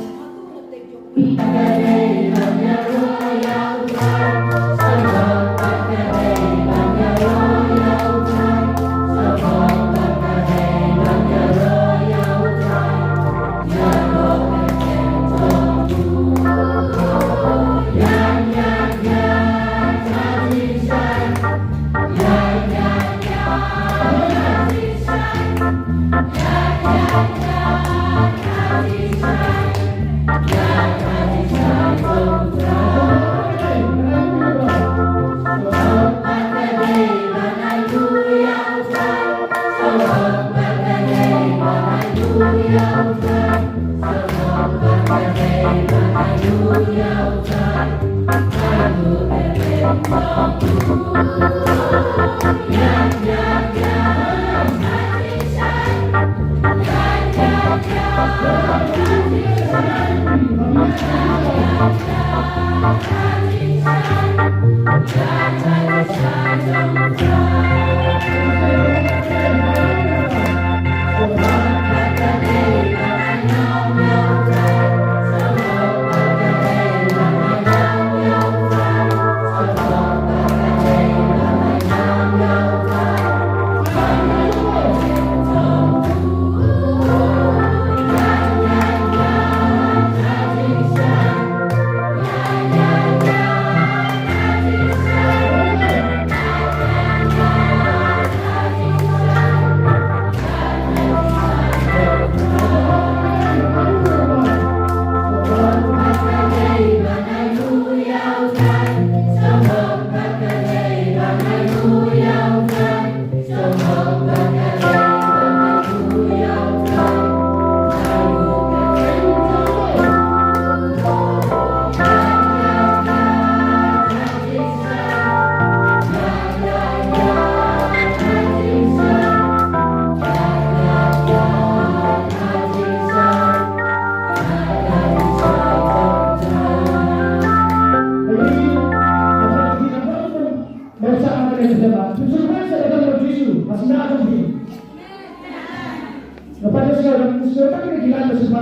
Shisha, shisha,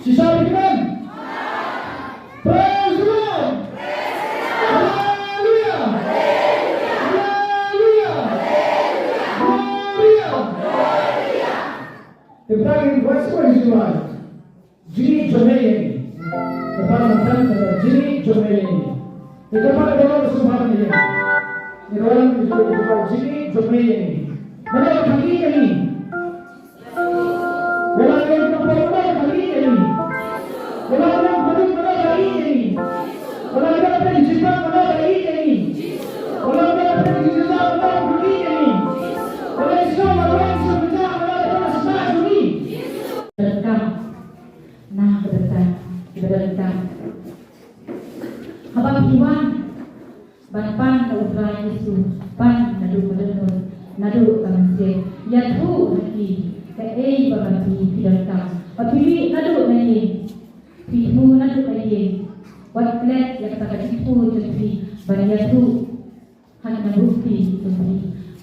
shisha, amen. Praise the Lord. Hallelujah. Hallelujah. Gloria. Te btang in voice ko hijai. Jingïeit jong me ïa ngi. Kyrpad, nang than kata, jingïeit jong me ïa ngi. Te kyrpad, ka dei ka subhan ïa ngi. Ngi wan jingïeit jong me ïa ngi. Mano ba khang ïeit ïa ngi? Wala ka ïing ka por, mano ba khang ïeit ïa ngi? Wala ka ïing ka por, mano ba khang ïeit ïa ngi? Wala ka ïing ka por, mano ba khang ïeit ïa ngi? Wala ka ïing ka por, mano ba khang ïeit ïa ngi? Wala ka ïing ka por, mano ba khang ïeit ïa ngi? Donkam. Na ka bynta kiba donkam. Haba phi wan ban pan na U Trai Jisu, pan naduh ka dohnud, naduh ka mynsiem. Ïathuh ha ki kaei ba phi, phi donkam. Ba phi mih naduh na ïing, phi thmu naduh na ïing. Wat klet ïa kata ka jingthmu jong phi ban ïathuh ha ka burom jong phi,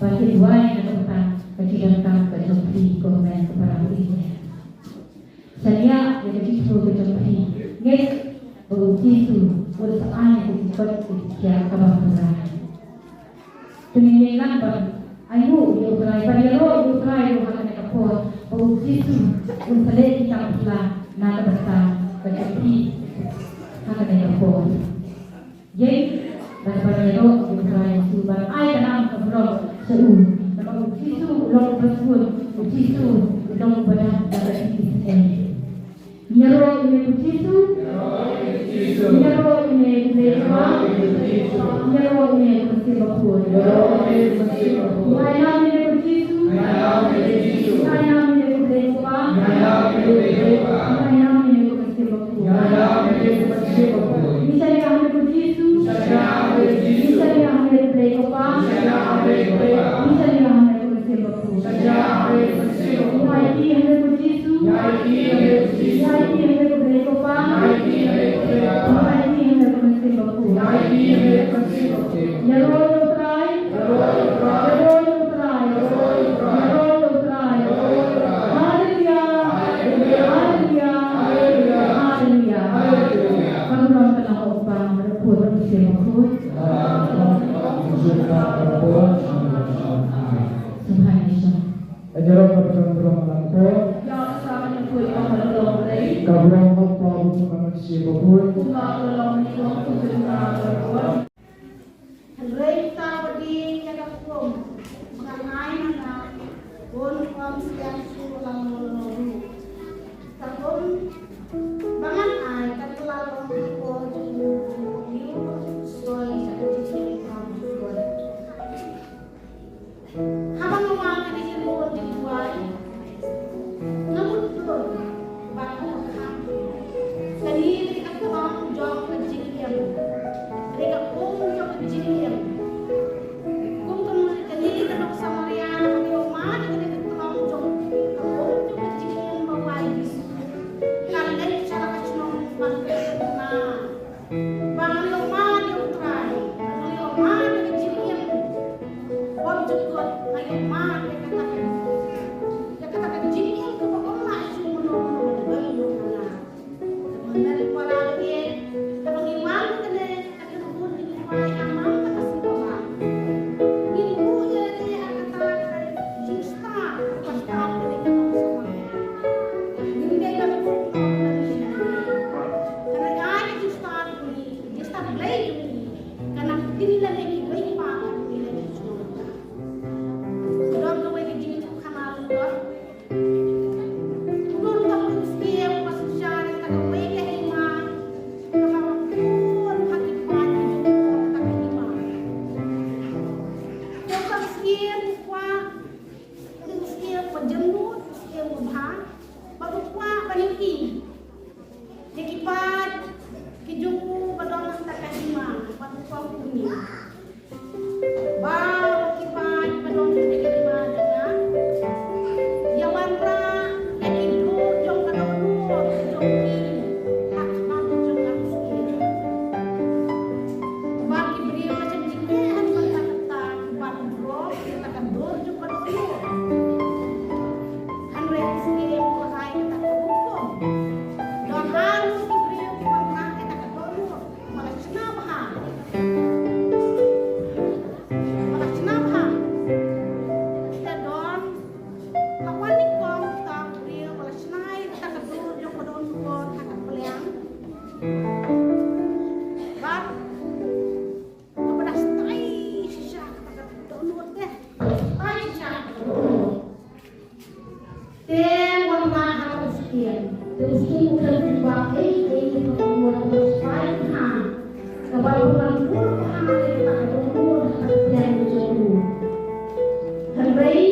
ba kin duwai na ka bynta ka jingdonkam ka jong phi, ko hynmen ko para bangeit. Shaniah ïa ka jingthmu ka jong phi. Ngeit ba U Jisu un sa ai ka jingkoit ka jingkhiah kaba pura. Te ngin ïeng lang ban ainguh ïa U Trai, ban ïaroh ïa U Trai ruh ha kane ka por, ba U Jisu un sa leh ki kam phylla na ka bynta ka jong phi ha kane ka por. Ïeng bad ban ïaroh ïa U Trai Jisu, ban ai ka nam ka burom sha u. Namar U Jisu u long uba sngewbha, U Jisu u long uba dap da ka jingïaseng. Ïaroh ïa U Jisu. Ïaroh ïa U Blei Kpa. Ïaroh ïa U Mynsiem Bakhuid. Ïa nam ïa U Jisu. Ïa nam ïa U Blei Kpa. Ïa nam ïa U Mynsiem Bakhuid. Ngi shaniah ha U Jisu. Ngi shaniah ha U Blei Kpa. Ngi shaniah ha U Mynsiem Bakhuid. Ngi aiti ha U Jisu. Ngi aiti ha U Blei Kpa. Ngi aiti ha U Mynsiem Bakhuid. Ïaroh ïa U Trai. Ïaroh ïa U Trai. Ïaroh ïa U Trai. Haleluia. Haleluia. Haleluia. Ka burom ka long ha U Kpa, bad ha U Khun, bad ha U Mynsiem Bakhuid. Sngewbha ïa shong. Ka burom ha U Kpa, U Khun, bad ha U Mynsiem Bakhuid. Hynrei uta uba die ïa ka kum ba ngan ai na nga, un ym siang shuh lano lano ruh. Ka kum ba ngan ai kan kylla long ha ka por jong u, u soi ïa ka jingim kaba jubor. Haba nga wan ha ka jingim jong u, nga mut dur bad nga kham. Kane ka dei ka tlong jong ka jingim, ka dei ka um jong ka jingim. Kum kane ka nong Samaria, ka ïoh mad ïa kane ka tlong jong ka um jong ka jingim ba wai Jisu. Ka leit sha la ka shnong ban kyrkhu na ba ngan ïoh mad ïa U Trai, ba ngan ïoh mad ïa ka jingim bymjukut, ngan ïoh mad ïa kata ka, ïa kata ka jingim kaba ym lah shuh mano mano ban ïoh na nga. Te mynta para bangeit, haba ngi wan kane, ka kyrkhu ngi wan ha man ka sngi kaba ngin buh ïa lade ha kata ka jingstad kaba stad kane ka nong Samaria. Ngim dei ban buh ïa lade. Ka dei ka jingstad jong ngi. Jingstad Blei jong ngi ka nang ktien lane kiwei pat lane ki shnong. Don kawei ka jingïathuhkhana lyngkot. U don uta u skhem uba synshar ïa kata kawei ka hima kaba bun ha ki paid ki jong kata ka hima. Uta u skhem u kwah, u skhem uba jemnud, u skhem uba bha, bad u kwah ban ïohi ïa ki paid ki jong u ba don ha kata ka hima, bad u kwah ban ïohi ba ki paid ba don ha kata ka hima jong nga ïa wanrah ïa ki duh jong ka dohnud jong ki ha khmat jong nga u skhem. Ba ki briew ba shem jingeh ha kata ka, ban drop ïa kata ka Hynrei, hynrei, hynrei,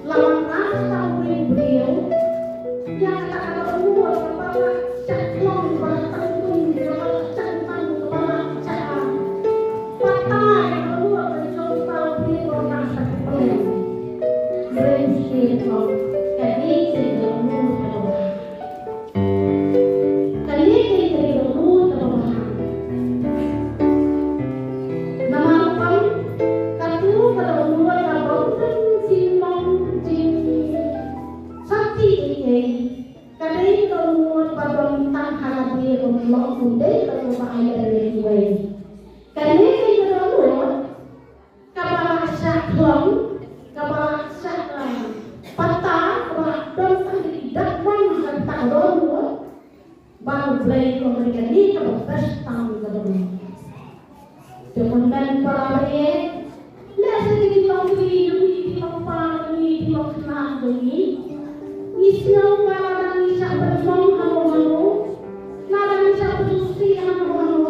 la wan rah sha u briew, ïa kata ka dohnud kaba la shah khlong, kaba la tangkun, kaba la shah tang, kaba la shah patai, ka dohnud ka jong uta u briew ba la shah khlong. Briew shi khlong, ka dei shi ka dohnud kaba bha. Kane ka dei ka dohnud kaba bha. Namar ba katu ka dohnud ka bym don jinglong jingsati ei ei. Ka dei ka dohnud ba don tang ha lade, bym long u dei katu ba ai lade kiwei. Kane ka dei ka dohnud kaba la shah khlong, kaba la shah, ah, patai, kaba la don tang ki dak wan ha kata ka dohnud. Ba U Blei u ong ba kane kaba best tam kaba bun. Te kumta para bangeit, lehse ki long kmie jong ngi, ki long kpa jong ngi, ki long khynnah jong ngi, ngi sngew ba lada ngi shah pynlong hano hano, lada ngi shah pynlong hano hano,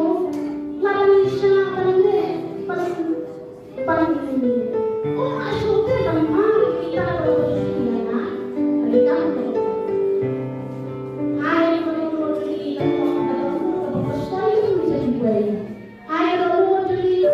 lada ngi shah pynlong, pyn- Ban, oh, asu te ban mar kita ko sina na, rikam to. Ai ko ko kita ko ko ko ko ko ko. Ai ko ko kita.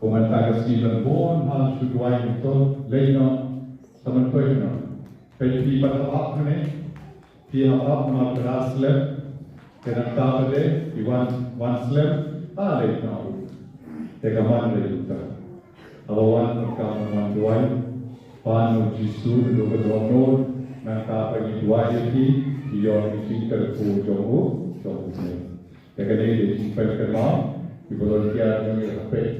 Kumta ka sngi ban bun ha shu duwai ngi to leit noh. Sa ban poi noh. Peit phi pat hap hap hangne. Phi hap hap namar ka slem. Te nangta pat de phi wan wan slem. Ah, leit noh. Te ka man re uta. Haba wan ka man wan duwai. Pan u Jisu u ka dohnud. Nangta pat ngi duwai ïa phi. Phi ïoh ïa ka jingkyrkhu jong u jong u. Te kane dei jingpynkynmaw, ki volunteer jong ngi ha peit.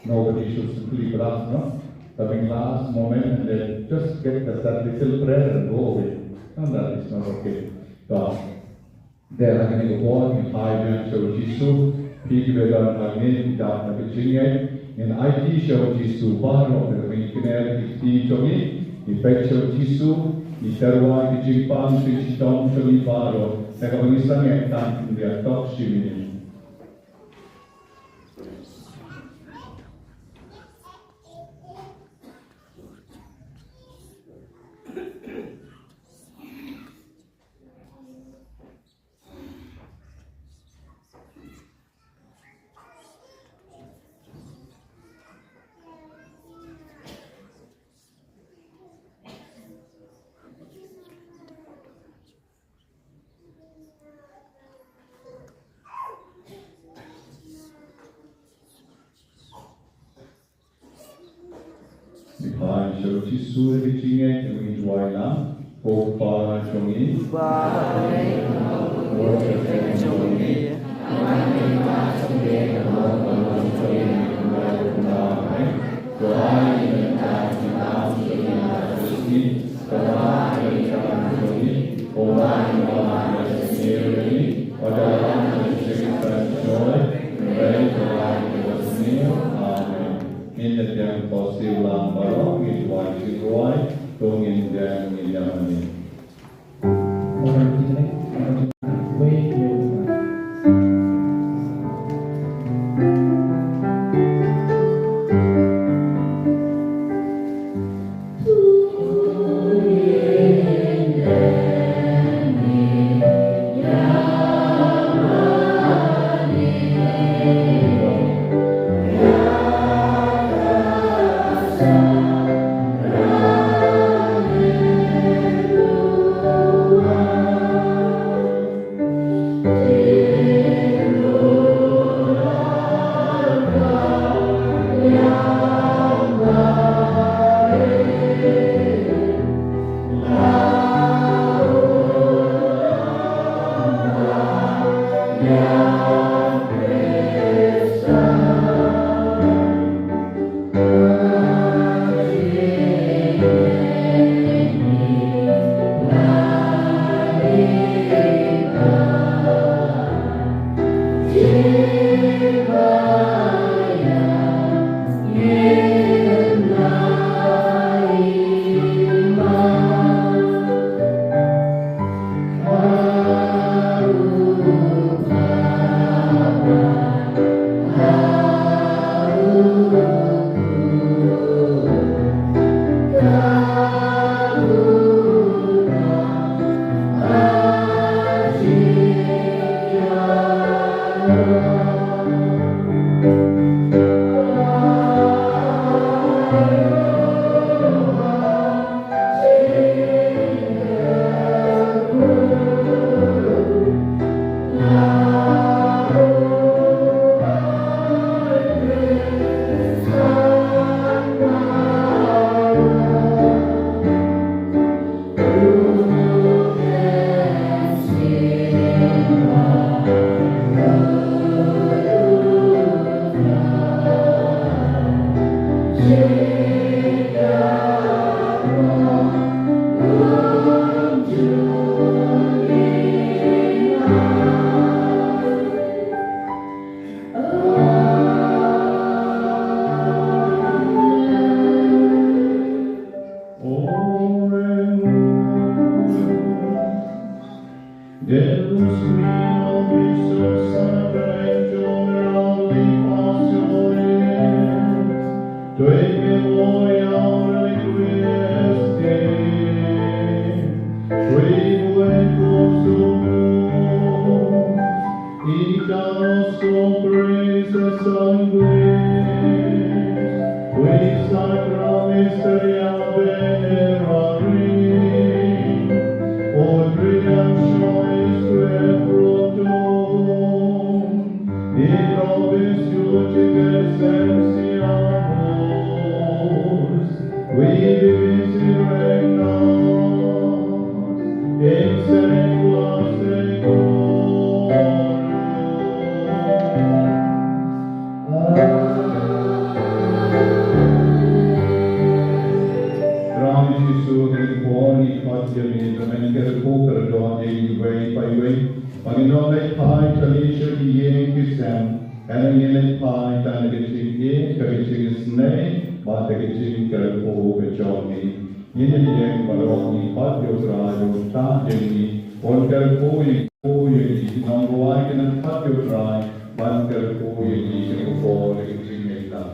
Nobody should simply rush, no? Coming last moment and then just get that, that little prayer and go away. No, that is not okay. To, dei ha kane ka por, ngin phai biang sha u Jisu, phi kiba don hangne, phi dap na ka jingngeit, ngin aiti sha u Jisu baroh, da kaba ngi kner ki kti jong ngi, ngi peit sha u Jisu, ngi tyrwa ki jingpang, ki jingshitom jong ngi baroh, da kaba ngi sangeh tang khyndiat tok shi minit. Ngi phai sha u Jisu ha ka jingngeit, ngi duwai lang. Ko Kpa jong ngi, ba ha bneng, wat ka kyrteng jong me. Amen. Ngin ïa pdiang to siew lang baroh, ngin duwai siew duwai, to ngin ïa ngin ïa mane. Deus Christus, Redentor, Salvator, Redeemer, Tuique gloria, requiesce. Qui vivit sumus, ita nostrum Christus sanguinis. Jisu, ha kane ka por ngi khot ïa me ba men kyrkhu kyrdoh ïa ngi iwei pa iwei, ba ngin ym leit phai tali sha ki ïing ki sem, hynrei ngin leit phai tang da ka jingïeit, da ka jingisynei bad da ka jingkyrkhu ka jong me. Ngin ïeng baroh, ngi khot ïa U Trai un ktah ïa ngi, un kyrkhu ïa ngi, kyrkhu ïa ngi. Ki nongrwai kin nang khot ïa U Trai ban kyrkhu ïa ngi ha kane ka por da ka jingïeit lang.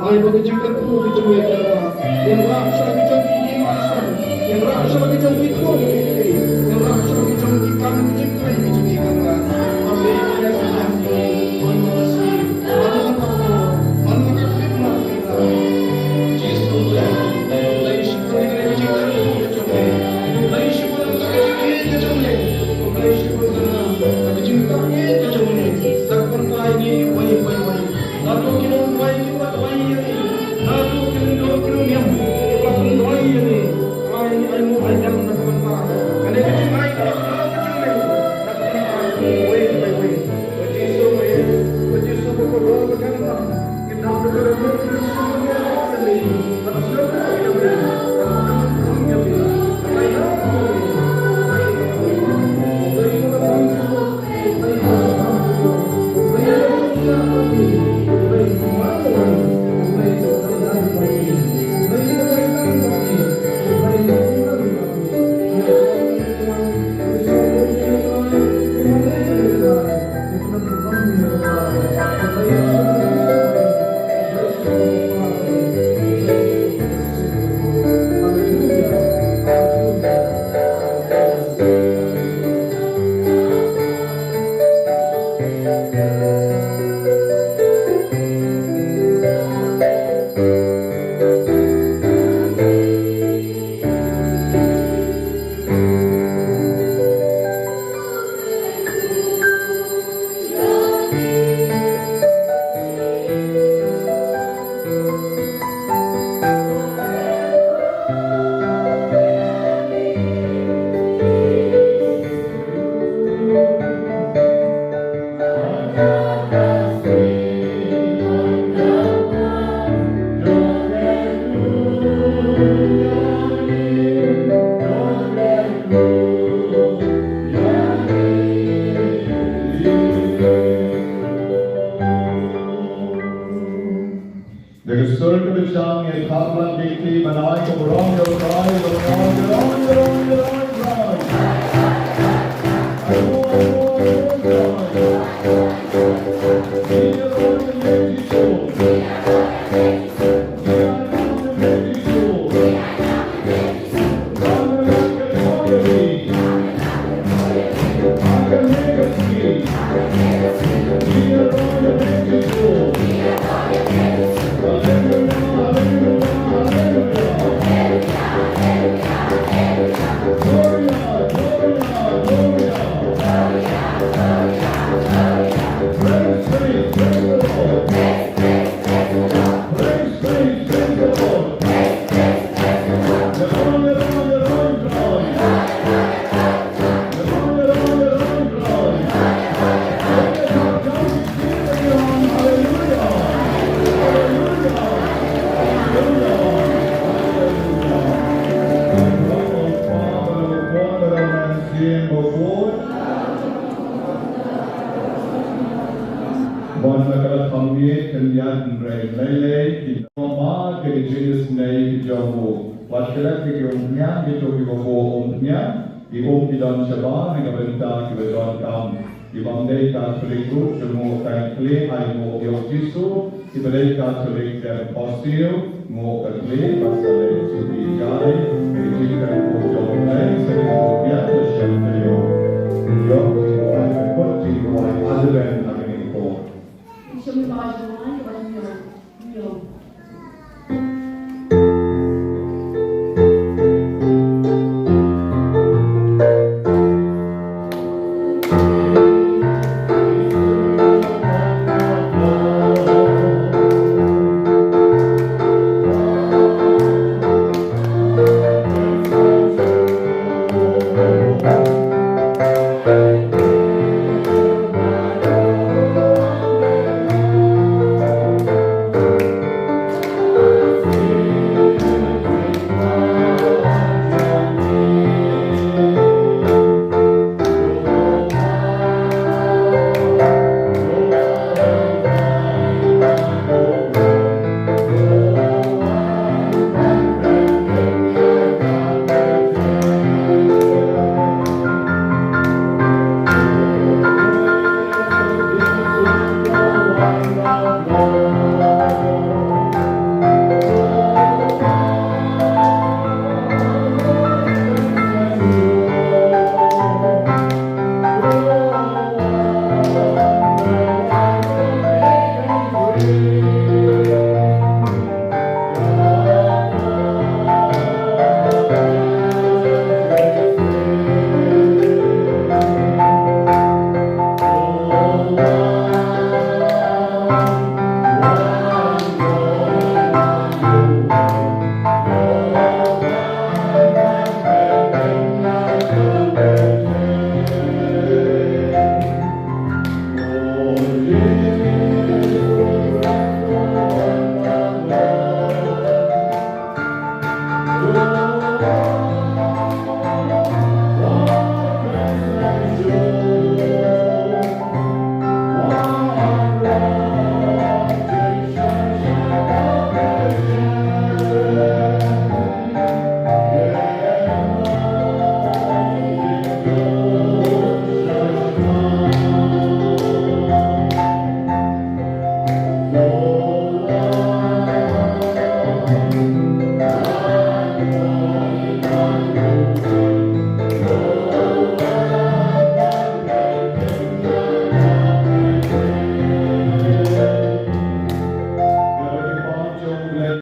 Ai ba ka jingkyrkhu ka jong me, Kynrad. Ïa rah sha la ki jong ki ïing ki sem. Ïa rah sha la ki jong ki khlur ki kti. Ïa rah sha la ki jong ki kam ki jingtrei ki jong ki, Kynrad. Ba me ïa ka jingkyrkhu, ban ïa ka sngi, ban ïa ka por, ban ïa ka khyllipmat, Kynrad. Jisu, lei shibun ïa ka jingkyrkhu ka jong me. Lei shibun ïa ka jingkyrkhu ka jong me. Lei shibun ïa ka jingkyrkhu ka jong me. Sa pynthei ïa ngi iwei pa iwei. Naduh ki nongduwai kiba duwai ïa ngi, naduh ki nongduwai ki nongniam kiba pynduwai ïa ngi, ai, ai nguh ai biang na ka bynta kane ka jingai kaba khraw ka jong me, na ka bynta uwei pa uwei. Ko Jisu eh, ko Jisu ba kordor ba khamtam, ngi dap da ka rebot ka rebot ïa me, ka sngewthuh ïa me, ka nang ïa me, ka nang ïa me. Da ka sur kaba jam, ïa ka bynta ki ban ai ka burom ïa U Trai, ïa U Trai, ïa U Trai, ïa U Trai, ïa U Trai. Ki jong u wat klet ki umphniang, kito kiba bun umphniang, ki um ki don shabar na ka bynta kiba donkam. Ki bym dei Katholik ruh ki nguh tang khlieh ai nguh ïa u Jisu, kiba dei Katholik dem phohsiew nguh ka khlieh ba sa